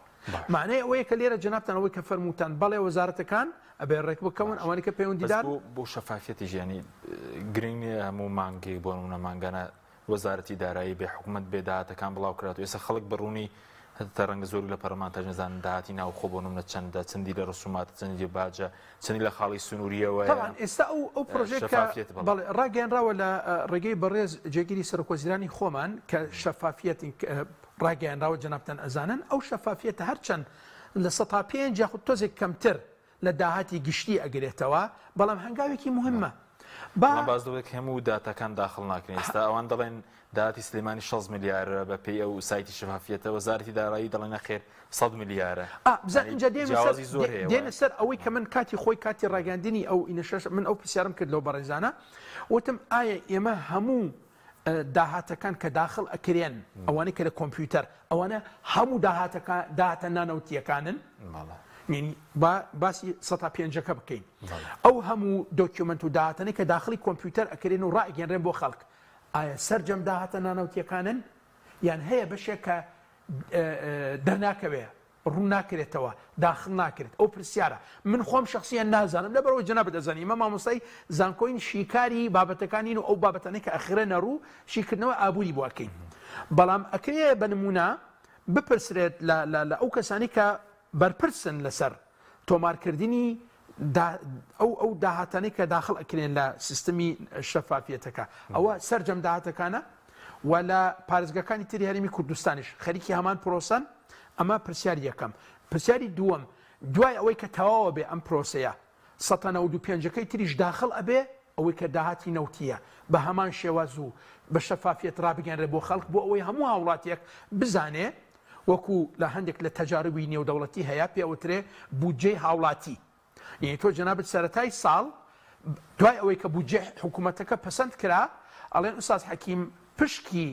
معنای ئەوەیە کە لێرە جەنابتان ئەوەی کە فەرمووتان بەڵێ وەزارەتەکان ئەبێ ڕێک بکەون ئەوانەی کە پەیوەندیدار بۆ شەفافیەتی ژیانی گرنگ نییە هەموو مانگێک بۆ نمونە مانگانە وەزارەتی دارایی بێ حکومەت بێ داهاتەکان بڵاو کرات و ئێستا خەڵک بە ڕوونی هەتا ڕەنگە زۆر لە پەرلەمانتاش نەزانن داهاتی ناوخۆ بۆ نمونە چەندە چەندی لە ڕسوماتە چەندی لە باجە چەندی لە خاڵی سنووریەوەیە. تەبعەن ئێستا ئەو ئەو پرۆژەیە کە شەفافیەت بەڵێ. بەڵێ ڕاگەیەنراوە لە ڕێگەی بەڕێز جێگیری سەرۆکوەزیرانی خۆمان کە شەفافیەت ڕاگەیەنراوە جەنابتان ئەزانن ئەو شەفافیەتە هەرچەند 5% یاخود تۆزێک کەمتر لە داهاتی گشتی ئەگرێتەوە، بەڵام هەنگاوێکی موهیمە. با. بەڵام باس لەوەی کە هەموو داتاکان داخڵ ناکرێن، ئێستا ئەوان دەڵێن داهاتی سلێمانی 60 ملیارە بە پێی ئەو سایتی شەفافیەتە، وەزارەتی دارایی دەڵێ نەخێر 100 ملیارە. ئا بزان ئینجا دێمە سەر جیاوازی زۆر هەیە دێنە سەر ئەوەی کە من کاتی خۆی کاتی ڕاگەیاندنی ئەو ئینەشەش من ئەو پرسیارم کرد لەو بەڕێزانە وتم ئایا ئێمە هەموو داهاتەکان کە داخڵ ئەکرێن ئەوانەی کە لە کۆمپیوتەر ئەوانە هەموو داهاتەکان داهاتە نانەوتیەکانن یعنی با باسی سەتا پێنجەکە بکەین ئەو هەموو document و داهاتەنەی کە داخڵی کۆمپیوتەر ئەکرێن و ڕائەگەنرێن بۆ خەڵک ئایا سەرجەم داهاتە نانەوتیەکانن یان هەیە بەشێک کە دەرناکەوێ ڕوون ناکرێتەوە، داخڵ ناکرێت، ئەو پرسیارە من خۆم شەخسیەن نازانم، لەبەرئەوەی جەنابت ئەزانی ئێمە مامۆستای زانکۆین شیکاری بابەتەکانین و ئەو بابەتانەی کە ئەخرێنە ڕوو شیکردنەوە ئابووری بۆ ئەکەین، بەڵام ئەکرێ بە نموونە بپرسرێت لە لە لە ئەو کەسانەی کە بەرپرسن لەسەر تۆمارکردنی دا ئەو ئەو داهاتانەی کە داخڵ ئەکرێن لە سیستمی شەفافیەتەکە ئەوە سەرجەم داهاتەکانە و لە پارێزگاکانی تری هەرێمی کوردستانیش خەریکی هەمان پرۆسەن ئەمە پرسیاری یەکەم پرسیاری دووەم دوای ئەوەی کە تەواوە بێ ئەم پرۆسەیە 195ەکەی تریش داخڵ ئەبێ ئەوەی کە داهاتی نەوتیە بە هەمان شێواز و بە شەفافیەت ڕابگەنرێ بۆ خەڵک بۆ ئەوەی هەموو هاوڵاتیەک بزانێ وەکو لە هەندێک لە تەجاربی نێودەوڵەتی هەیە پێ ئەوترێ بودجەی هاوڵاتی یعنی تۆ جەنابت سەرەتای ساڵ دوای ئەوەی کە بودجەی حکوومەتەکە پەسەند کرا ئەڵێن ئوستاز حەکیم پشکی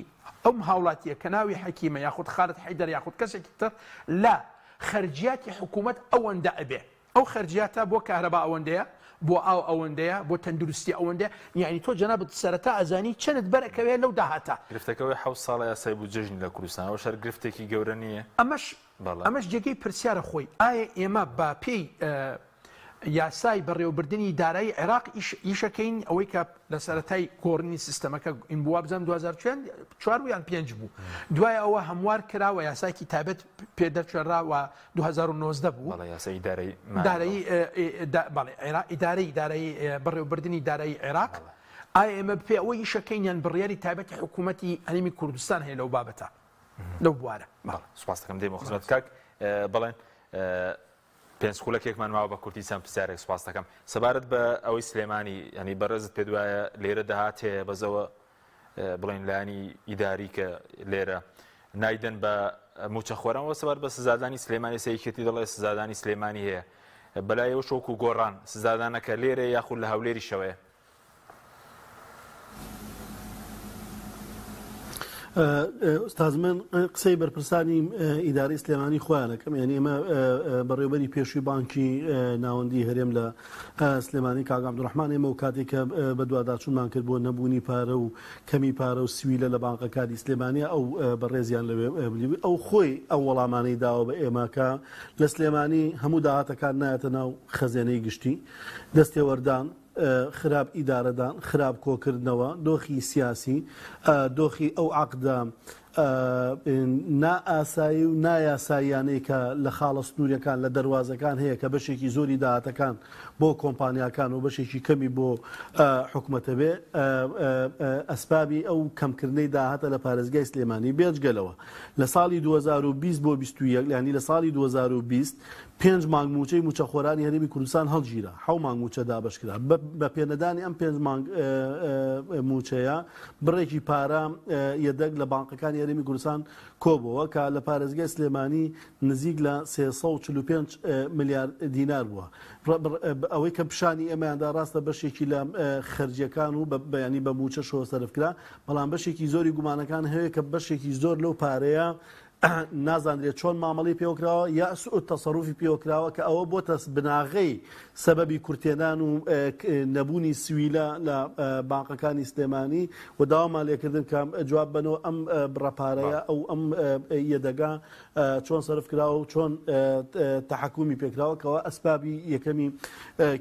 ئەم هاوڵاتیە کە ناوی حەکیمە یاخود خالد حەیدەر یاخود کەسێکی تر لە خەرجیاتی حکوومەت ئەوەندە ئەبێ ئەو خەرجیاتە بۆ کارەبا ئەوەندەیە، بۆ ئاو ئەوەندەیە، بۆ تەندروستی ئەوەندەیە، یانی تۆ جەنابت سەرەتا ئەزانی چەنت بەر ئەکەوێ لەو داهاتە. گرفتەکە ئەوەیە حەوت ساڵە یاسای بودجەش نیە لە کوردستان، ئەوەش هەر گرفتێکی گەورە نیە؟ ئەمەش ئەمەش جێگەی پرسیارە خۆی، ئایا ئێمە بە پێی یاسای بەڕێوەبردنی دارایی عێراق ئیش ئیشەکەین ئەوەی کە لە سەرەتای گۆڕینی سیستەمەکە ئین بوو وابزانم 2004 بوو یان پێنج بوو دوای ئەوە هەموار کرا و یاسایەکی تایبەت پێ دەرچێنرا و 2019 بوو بەڵێ یاسای ئیدارەی دارایی بەڵێ عێراق ئیدارەی دارایی بەڕێوەبردنی دارایی عێراق ئایا ئێمە پێ ئەوە ئیشەکەین یان بڕیاری تایبەتی حکوومەتی هەرێمی کوردستان هەیە لەو بابەتە لەو بوارە بەڵێ سوپاس دەکەم دێمە خزمەت کاک بەڵێن پێنج خولەکێکمان ماوە بە کورتی چەند پرسیارێک سوپاس دەکەم سەبارەت بە ئەوەی سلێمانی ینی بەڕێزت پێ دوایە لێرە داهات هەیە بەزەوە بڵێن لایەنی ئیداری کە لێرە نایدەن بە موچەخۆرانەوە سەبارەت بە سزادانی سلێمانی سەیکێتی دەڵێ سزادانی سلێمانی هەیە بەلایەوە شۆک و گۆڕان سزادانەکە لێرە یاخود لە هەولێریشەوەیە ئوستاز من قسەی بەرپرسانی ئیدارەی سلێمانی خۆیان ئەکەم یعنی ئێمە بەڕێوبەری پێشووی بانکی ناوەندی هەرێم لە سلێمانی کاک عەبدولڕەحمان ئێمە و کاتێک کە بەدواداچوونمان کرد بۆ نەبوونی پارە و کەمی پارە و سویلە لە بانقەکانی سلێمانی ئەو بەڕێزیان لەوێ ئەو خۆی ئەو وەڵامانەی داوە بە ئێمە کە لە سلێمانی هەموو داهاتەکان نایەتە ناو خەزێنەی گشتی دەستێوەردان. خراپ ئیدارەدان، خراپ کۆکردنەوە، دۆخی سیاسی، دۆخی ئەو عەقدە نا ئاسایی و نا یاساییانەی کە لە خاڵە سنووریەکان لە دەروازەکان هەیە کە بەشێکی زۆری داهاتەکان بۆ کۆمپانیاکان و بەشێکی کەمی بۆ حکومەتە بێ ئەسبابی ئەو کەمکردنەی داهاتە لە پارێزگای سلێمانی بێجگەلەوە لە ساڵی 2020 بۆ 21 یانی لە ساڵی 2020 پێنج مانگ مووچەی مووچەخۆرانی هەرێمی کوردستان هەڵگیرا، حەو مانگ مووچە دابەشکرا، بە پێنەدانی ئەم پێنج مانگ مووچەیە بڕێکی پارە یەدەگ لە بانقەکانی هەرێمی کوردستان کۆبۆوە کە لە پارێزگای سلێمانی نزیک لە 345 ملیار دینار بووە. ئەوەی کە پیشانی ئێمەیاندا ڕاستە بەشێکی لە خەرجیەکان و بەیانی بە مووچەشەوە سەرف کرا، بەڵام بەشێکی زۆری گومانەکان هەیە کە بەشێکی زۆر لەو پارەیە نازانرێت چۆن مامەڵەی پێوەکراوە یا سوء تەسەروفی پێوەکراوە کە ئەوە بۆتە بناغەی سەبەبی کورتێنان و نەبوونی سویلە لە بانقەکانی سلێمانی و داوامان لێکردن کە جواب بەنەوە ئەم بڕە پارەیە ئەو ئەم یەدەگا چۆن سەرف کراوە و چۆن تەحەکومی پێکراوە کەوا ئەسبابی یەکەمی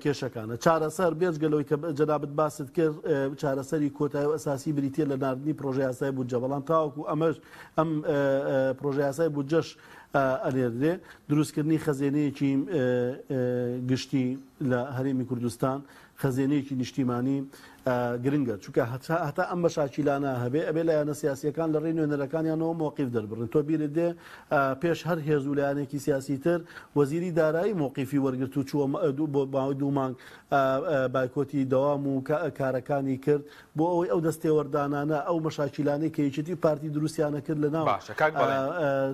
کێشەکانە. چارەسەر بێجگە لەوەی کە جەنابت باست کرد چارەسەری کۆتایی و ئەساسی بریتیە لە ناردنی پرۆژەیاسای بودجە بەڵام تاوەکو ئەمەش ئەم پرۆژەیاسای بودجەش ئەنێردرێ، دروستکردنی خەزێنەیەکی گشتی لە هەرێمی کوردستان، خەزێنەیەکی نیشتیمانی گرنگە، چونکە هەتا ئەم مەشاکیلانە هەبێ ئەبێ لایەنە سیاسییەکان لە ڕێی نوێنەرەکانیانەوە مۆقیف دەربڕن. تۆ بیرت دێ پێش هەر هێز و لایەنێکی سیاسی تر وەزیری دارایی مۆقیفی وەرگرت و چووە بۆ ماوەی دوو مانگ بایکۆتی دەوام و کارەکانی کرد بۆ ئەوەی ئەو دەستێوەردانانە، ئەو مەشاکیلانەی کە یەکێتی و پارتی دروستیانە کرد لە ناو باشە کاک بەڵێن.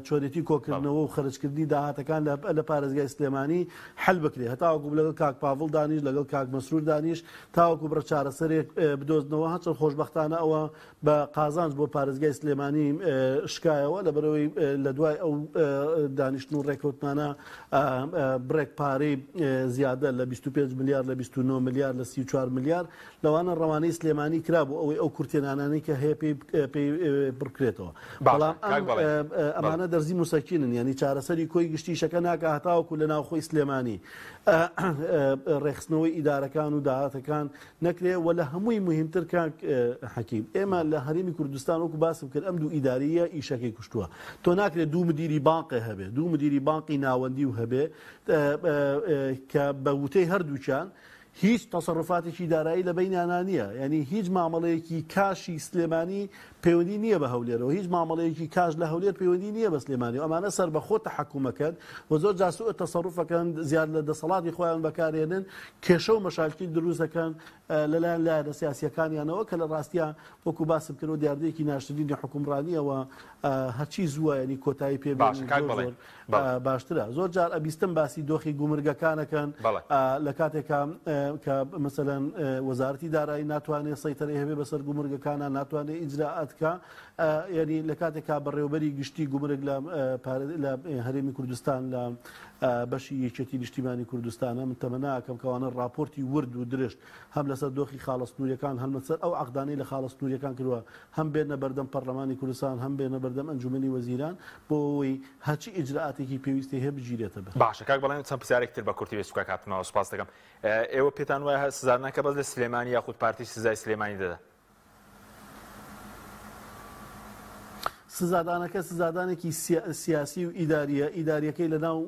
چۆنێتی کۆکردنەوە و خەرجکردنی داهاتەکان لە پارێزگای سلێمانی حەل بکرێ. هەتاوەکو لەگەڵ کاک پاڤڵ دانیش، لەگەڵ کاک مەسرور دانیش تاوەکو بڕە چارەسەرێک بدۆزنەوە. هەرچەند خۆشبەختانە ئەوە بە قازانج بۆ پارێزگای سلێمانی شکایەوە، لەبەرئەوەی لە دوای ئەو دانیشتن و ڕێککەوتنانە بڕێک پارەی زیادە لە 25 ملیار لە 29 ملیار لە 34 ملیار لەوانە ڕەوانەی سلێمانی کرا بۆ ئەوەی ئەو کورتێنانانەی کە هەیە پێی پێی پڕ بکرێتەوە. بەڵام باشە کاک بەڵێن بەڵێ. ئەمانە دەرزی موسەکینن یانی چارەسەری کۆی گشتی ئیشەکە ناکا هەتاوەکو لە ناوخۆی سلێمانی ڕێکخستنەوەی ئیدارەکان و داهاتەکان نەکرێ و لە هەمووی موهیمتر کاک حەکیم ئێمە لە هەرێمی کوردستان وەکو باسم کرد ئەم دوو ئیداریە ئیشەکەی کوشتووە تۆ ناکرێت دوو مدیری بانقێ هەبێ دوو مدیری بانقی ناوەندی و هەبێ کە بە وتەی هەردووکیان هیچ تەسەروفاتێکی دارایی لە بەینیانا نییە، یانی هیچ مامەڵەیەکی کاشی سلێمانی پەیوەندی نییە بە هەولێرەوە، هیچ مامەڵەیەکی کاش لە هەولێر پەیوەندی نییە بە سلێمانیەوە، ئەمانە سەربەخۆ تەحەکومەکەن و زۆر جار سوء تەسەروفەکەن، زیاد لە دەسەڵاتی خۆیان بەکارێنن، کێشە و مەشاکیل دروست دەکەن لەلایەن لایەنە سیاسییەکانیانەوە کە لە ڕاستیا وەکو باسم کرد دیاردەیەکی ناشرینی حوکمڕانییە و هەرچی زووە یانی کۆتایی پێ بێنن باشە کاک زۆر بەڵێن زۆر بەڵێ. باشترە. زۆر جار ئەبیستم باسی دۆخی گومرگەکان ئەکەن بەڵێ. لە کاتێکا کە مەسەلەن وەزارەتی دارایی ناتوانێ سەیتەرەی هەبێ بەسەر گومرگەکانا، ناتوانێ ئیجرائات کا، یانی لە کاتێکا بەڕێوەبەری گشتی گومرگ لە لە هەرێمی کوردستان لە بەشی یەکێتی نیشتیمانی کوردستانە، من تەمەنا ئەکەم کەوانە ڕاپۆرتی ورد و درشت هەم لەسەر دۆخی خاڵە سنووریەکان هەم لەسەر ئەو عەقدانەی لە خاڵە سنووریەکان کردوە هەم بێنە بەردەم پەڕلەمانی کوردستان هەم بێنە بەردەم ئەنجومەنی وەزیران بۆ ئەوەی هەرچی ئیجرائاتێکی پێویستی هەیە بگیرێتە بەر. باشە کاک بەڵێن چەند پرسیارێک تر بە کورتی بێ سوکا کاتمەوە سوپاست دەکەم ئێوە پێتان وایە سزادانەکە بەس لە سلێمانی یاخود پارتی سزای سلێمانی دەدا؟ سزادانەکە سزادانێکی سیاسی و ئیداریە، ئیداریەکەی لە ناو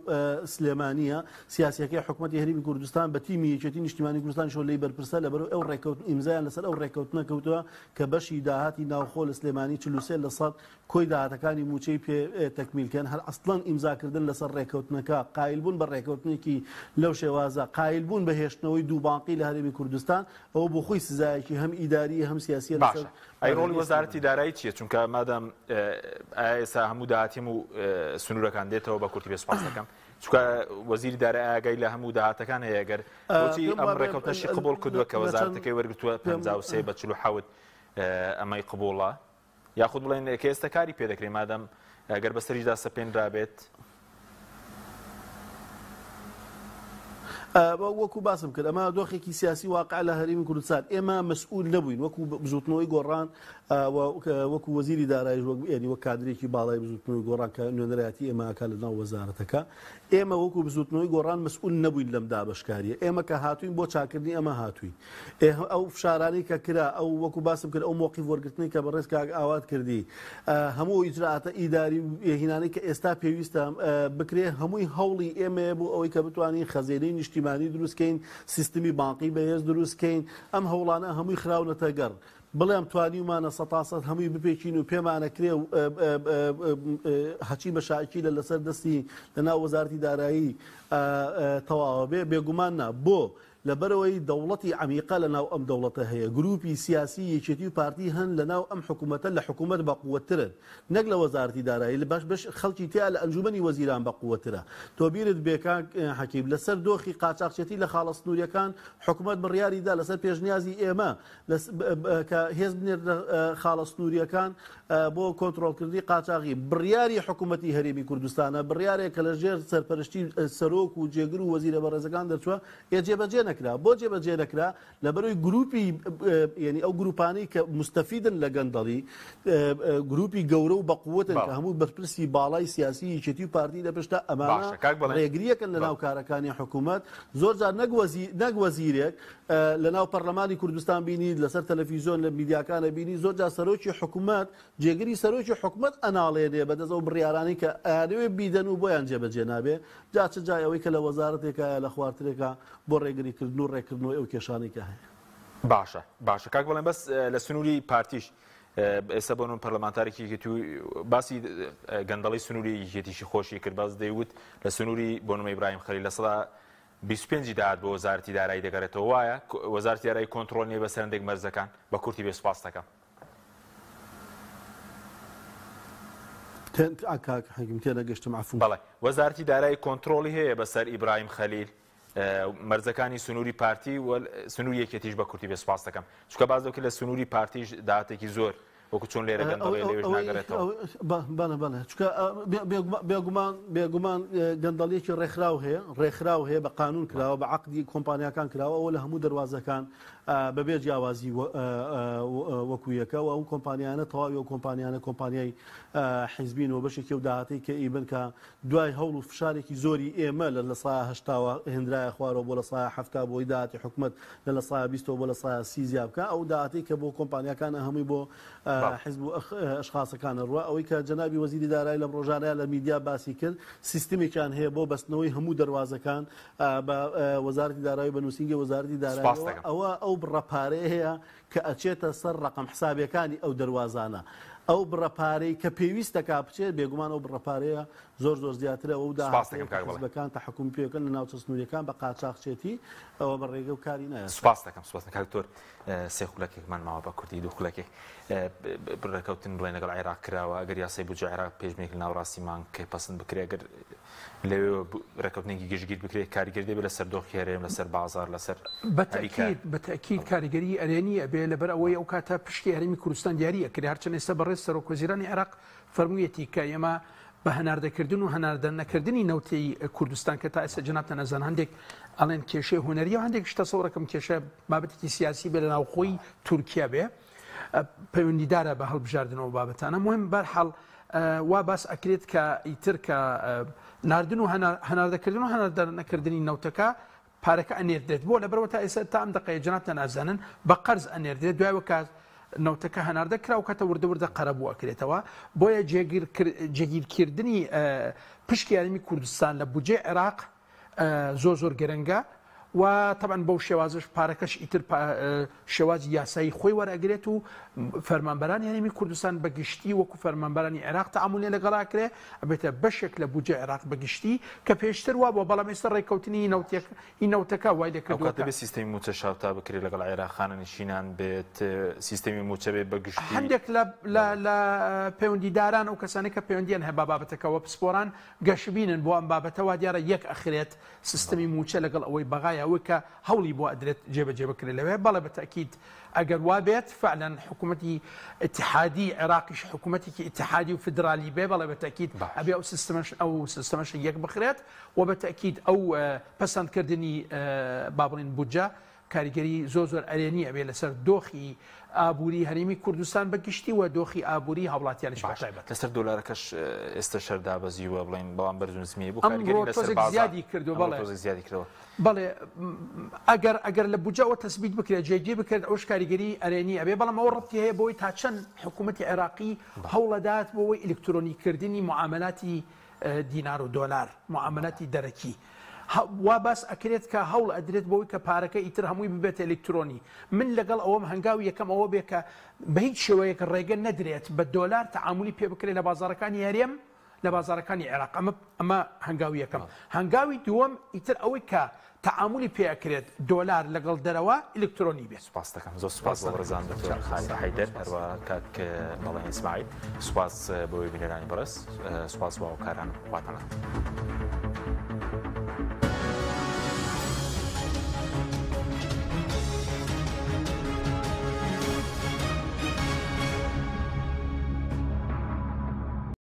سلێمانیە، سیاسیەکەی حکومەتی هەرێمی کوردستان بە تیمی یەکێتی نیشتیمانی کوردستانیشەوە لێی بەرپرسە، لەبەرئەوەی ئەو ڕێککەوتن ئیمزایان لەسەر ئەو ڕێککەوتنە کەوتووە کە بەشی داهاتی ناوخۆ لە سلێمانی 43 لە سەد کۆی داهاتەکانی مووچەی پێ تەکمیل کەن، هەر ئەسڵەن ئیمزاکردن لەسەر ڕێککەوتنەکە، قایلبوون بە ڕێککەوتنێکی لەو شێوازە، قایلبوون بە هێشتنەوەی دوو بانقی لە هەرێمی کوردستان، ئەوە بۆ خۆی سزایەکی هەم ئیدارییە هەم سیاسییە لەسەر باشە ئەی ڕۆڵی پارێزگای وەزارەتی سلێمانی. دارایی چییە؟ چونکە مادام ئایا ئێستا هەموو داهاتی هەموو سنوورەکان دێتەوە بە کورتی پێ سوپاس دەکەم چونکە وەزیری دارایی ئاگای لە هەموو داهاتەکان هەیە گەر بۆچی پێم ئەم وابێ ڕێکەوتنەشی قبوڵ کردووە کە لە چەند وەزارەتەکەی وەرگرتووە پێم 53 بە 47 ئەمەی قبوڵە یاخود بڵێن کە ئێستا کاری پێ دەکرێت مادام گەر بەسەریشدا سەپێنرابێت؟ وەکو باسم کرد ئەمە دۆخێکی سیاسی واقع لە هەرێمی کوردستان ئێمە مەسئول نەبووین وەکو بزوتنەوەی گۆڕان وەکو وەزیری دارایش وەک یعنی وەک کادرێکی باڵای بزوتنەوەی گۆڕان کە نوێنەرایەتی ئێمە ئەکا لە ناو وەزارەتەکە ئێمە وەکو بزوتنەوەی گۆڕان مەسئول نەبووین لەم دابەشکاریە ئێمە کە هاتوین بۆ چاکردنی ئەمە هاتوین ئەو فشارانەی کە کرا ئەو وەکو باسم کرد ئەو مۆقیف وەرگرتنەی کە بەڕێز کاک ئاوات کردی هەموو ئیجرائاتە ئیداری و هینانەی کە ئێستا پێویستە بکرێ هەمووی هەوڵی ئێمەیە بۆ ئەوەی کە بتوانین خەزێنەی نیشتیمانی دروستکەین سیستمی بانقی بەهێز دروستکەین ئەم هەوڵانە هەمووی خراونەتە گەڕ بڵێم توانیومانە سەتاسەد هەمووی بپێکین و پێمانەکرێ و هەچی مەشاکیلە لەسەر دەستی لەناو وەزارەتی دارایی تەواوە بێ بێگومان نا بۆ لەبەرئەوەی دەوڵەتی عەمیقە لەناو ئەم دەوڵەتە هەیە، گروپی سیاسی یەکێتی و پارتی هەن لەناو ئەم حکومەتە لە حکومەت بەقوەتترن نەک لە وەزارەتی دارایی بەش بەش خەڵکی تیا لە ئەنجومەنی وەزیران بەقوەترە. تۆ بیرت بێ کاک حەکیم لەسەر دۆخی قاچاخچێتی لە خاڵە سنوریەکان حکومەت بڕیاری دا لەسەر پێشنیازی ئێمە کە هێز بنێرنە خاڵە سنوورییەکان بۆ کۆنترۆڵکردنی قاچاغی، بڕیاری حکوومەتی هەرێمی کوردستانە، بڕیارێک کە لە ژێر سەرپەرشتی سەرۆک و جێگر و وەزیرە بەڕێزەکان دەرچووە، ئێ جێبەجێ نەکرا. بۆ جێبەجێ نەکرا؟ لەبەرئەوەی گرووپی یەنی ئەو گرووپانەی کە موستەفیدن لە گەندەڵی، گرووپی گەورە و بەقوەتن کە هەموو بەرپرسی باڵای سیاسی یەکێتی و پارتی لە پشتە، ئەمانە ڕێگرییەکەن لەناو کارەکانی حکوومەت، زۆرجار نەک وەزیرێک، لە ناو پەرلەمانی کوردستان بینیت، لەسەر تەلەفیزیۆن لە میدیاکانە بینی، زۆر جار سەرۆکی حکومەت، جێگری سەرۆکی حکومەت ئەناڵێنێ بەدەست ئەو بڕیارانەی کە ئەیانەوێ بیدەن و بۆیان جێبەجێ نابێ، جا چ جای ئەوەی کە لە وەزارەتێکا یا لە خوارترێکا بۆ ڕێگریکردن و ڕێککردنەوەی ئەو کێشانەی کە هەیە. باشە باشە کاک بەڵێن بەس لە سنووری پارتیش ئێستا بۆ نموونە پەرلەمانتارێکی یەکێتی باسی گەندەڵی سنووری یەکێتیشی خۆشی کرد باس دەیوت لە سنووری بۆ نموونە ئیبراهیم خەلیل 25% ی داهات بۆ وەزارەتی دارایی دەگەڕێتەوە وایە وەزارەتی دارایی کۆنتڕۆڵ نییە بەسەر هەندێک مەرزەکان؟ بە کورتی بێ سوپاست دەکەم. کاک حەکیم تێنەگەشتم عەفوم. بەڵێ وەزارەتی دارایی کۆنتڕۆڵی هەیە بەسەر ئیبراهیم خەلیل مەرزەکانی سنووری پارتی و سنووری یەکێتیش بە کورتی بێ سوپاست دەکەم چونکە باس لەوە کرد لە سنووری پارتیش داهاتێکی زۆر وەکو چۆن لێرە گەندەڵیە لەوێش ناگەرێتەوە. بەڵێ بەڵێ چونکە بێگومان بێگومان گەندەڵیەکی ڕێکخراو هەیە ڕێکخراو هەیە بە قانون کراوە بە عەقدی کۆمپانیاکان کراوە ئەوە لە هەموو دەروازەکان بەبێ جیاوازی وەکو یەکە و ئەو کۆمپانیانە تەواوی ئەو کۆمپانیانە کۆمپانیای حیزبین و بەشێکی ئەو داهاتەی کە ئیبن کە دوای هەوڵ و فشارێکی زۆری ئێمە لە لە سایە هەشتاوە هێنرایە خوارەوە بۆ لە سایە حەفتا بۆی داهاتی حکومەت لە لە سایە بیستەوە بۆ لە سایە سی زیا بکا ئەو داهاتەی کە بۆ کۆمپانیاکانە هەمووی بۆ حزب و ئەشخاسەکانە ڕوا ئەوەی کە جەنابی وەزیری دارایی لەم ڕۆژانەیە لە میدیا باسی کرد سیستمێکیان هەیە بۆ بەستنەوەی هەموو دەروازەکان بە وەزارەتی دارایی بە نووسینگەی وەزارەتی داراییەوە ئەوە ئەو بڕە پارەیە کە ئەچێتە سەر ڕەقەم حسابیەکانی ئەو دەروازانە ئەو بڕە پارەی کە پێویست دەکا بچێت بێگومان ئەو بڕە پارەیە زۆر زۆر زیاترە ئەو داهاتەیە کە حزبەکان تەحەکومی پێ بکەن لە ناوچە سنووریەکان بە قاچاخچێتی ئەوە بە ڕێگە و کاری نایاسایی. سوپاست دەکەم سوپاس کاک دکتۆر سێ خولەکێکمان ماوە بە کوردی دوو خولەکێک ڕێکەوتن بڵێن لەگەڵ عێراق کراوە ئەگەر یاسای بودجە عێراق پێشبینێک لە ناوەڕاستی مانگ پەسند بکرێ ئەگەر لەوێوە ڕێکەوتنێکی گشتگیر بکرێت کاریگەری دەبێت لەسەر دۆخی هەرێم لەسەر بازاڕ لەسەر بەتەکید بەتەکید کاریگەری ئەرێنی ئەبێ لەبەر ئەوەی ئەو کاتە پشکی هەرێمی کوردستان دیاری ئەکرێ هەرچەند ئێستا بەڕێز سەرۆک وەزیرانی عێراق فەرموویەتی کە ئێمە بە هەناردەکردن و هەناردە نەکردنی نەوتی کوردستان کە تا ئێستا جەنابتان ئەزان هەندێک ئەڵێن کێشەی هونەریە و هەندێک تەسەورەکەم کێشە بابەتێکی سیاسی بێ لە ناوخۆی تورکیا بێ پەیوەندیدارە بە هەڵبژاردنەوە بابەتانە مهم بەرحاڵ وا باس ئەکرێت کە ئیتر کە ناردن و هەناردەکردن و هەناردە نەکردنی نەوتەکە پارەکە ئەنێردرێت بۆ لەبەرەوە تا ئێستا تا ئەم دەقەیە جەنابتان ئەزانن بە قەرز ئەنێردرێت دوای کە نەوتەکە هەناردە کرا و کاتە وردە وردە قەرەبوو ئەکرێتەوە بۆیە جێگیرکردنی پشکی هەرێمی کوردستان لە بودجەی عێراق زۆر زۆر گرنگە و تەبعەن بەو شێوازەش پارەکەش ئیتر شێوازی یاسایی خۆی وەرئەگرێت و فەرمانبەرانی هەرێمی کوردستان بە گشتی وەکو فەرمانبەرانی عێراق تەعامولیان لەگەڵ ئەکرێ ئەبێتە بەشێک لە بودجەی عێراق بە گشتی کە پێشتر وابووە بەڵام ئێستا ڕێککەوتنی نەوتێک ی نەوتەکە وای لێکردووە ئەوکاتە بێ سیستەمی مووچە شاوتا بکرێت لەگەڵ عێراق خانەنشینان بێت سیستەمی مووچە بێت بە گشتی. هەندێک لە لە لە پەیوەندیداران ئەو کەسانەی کە پەیوەندیان هەیە بە بابەتەکەوە پسپۆران گەشبینن بۆ ئەم بابەتە وا دیارە یەک ئەخرێت سیستەمی مووچە لەگەڵ ئەوەی بەغایە. ئەوەی کە هەوڵی بۆ ئەدرێت جێبەجێ بکرێت لەوێ، بەڵێ بە تەئکید ئەگەر وا بێت فعلەن حکوومەتی ئیتیحادی عێراقیش حکوومەتێکی ئیتیحادی و فیدرالی بێ بەڵێ بە تەئکید ئەبێ ئەو سیستمەش ئەو سیستەمەش یەک بخرێت و بە تەئکید ئەو پەسەندکردنی با بڵێین بودجە کاریگەری زۆر زۆر ئەرێنی ئەبێ لەسەر دۆخی ئابووری هەرێمی کوردستان بە گشتی و دۆخی ئابووری هاوڵاتیانیش بە باش تایبەت. لەسەر دۆلارەکەش ئێستە شەر دابەزیوە بڵێین بەڵام بەرز و نزمیی بۆ ئەمڕۆ کاریگەری لەسەر تۆزێک بازاڕ زیادی کردووە ئەمڕۆ بەڵێ. تۆزێک زیادی کردەوە. بەڵێ ئەگەر ئەگەر لە بودجەوە تەسبیت بکرێت جێگیر بکرێت ئەوەش کاریگەری ئەرێنی ئەبێ بەڵام ئەوە ڕەبتی هەیە بەوەی تا چەند حکوومەتی عێراقی هەوڵەدات بۆ ئەوەی ئەلکترۆنی کردنی معامەلاتی دینار و دۆلار معامەلاتی دەرەکی وا باس ئەکرێت کە هەوڵ ئەدرێت بۆی کە پارەکە ئیتر هەمووی ببێتە ئەلکترۆنی من لەگەڵ ئەوەم هەنگاوی یەکەم ئەوە بێ کە بە هیچ شێوەیەک ڕێگە نەدرێت بە دۆلار تەعامولی پێ بکرێت لە بازاڕەکانی هەرێم لە بازاڕەکانی عێراق ئەمە ئەمە هەنگاوی یەکەم هەنگاوی دووەم ئیتر ئەوەی کە تەعامولی پێ ئەکرێت دۆلار لەگەڵ دەرەوە ئەلکترۆنی بێت. سوپاس دەکەم زۆر سوپاس بۆ بەڕێزان دکتۆر خالید حەیدەر هەروە کاک بەڵێن ئیسماعیل سوپاس بۆ بینەرانی بەڕێز سوپاس بۆ هاوکاران خواتان لەگەڵ.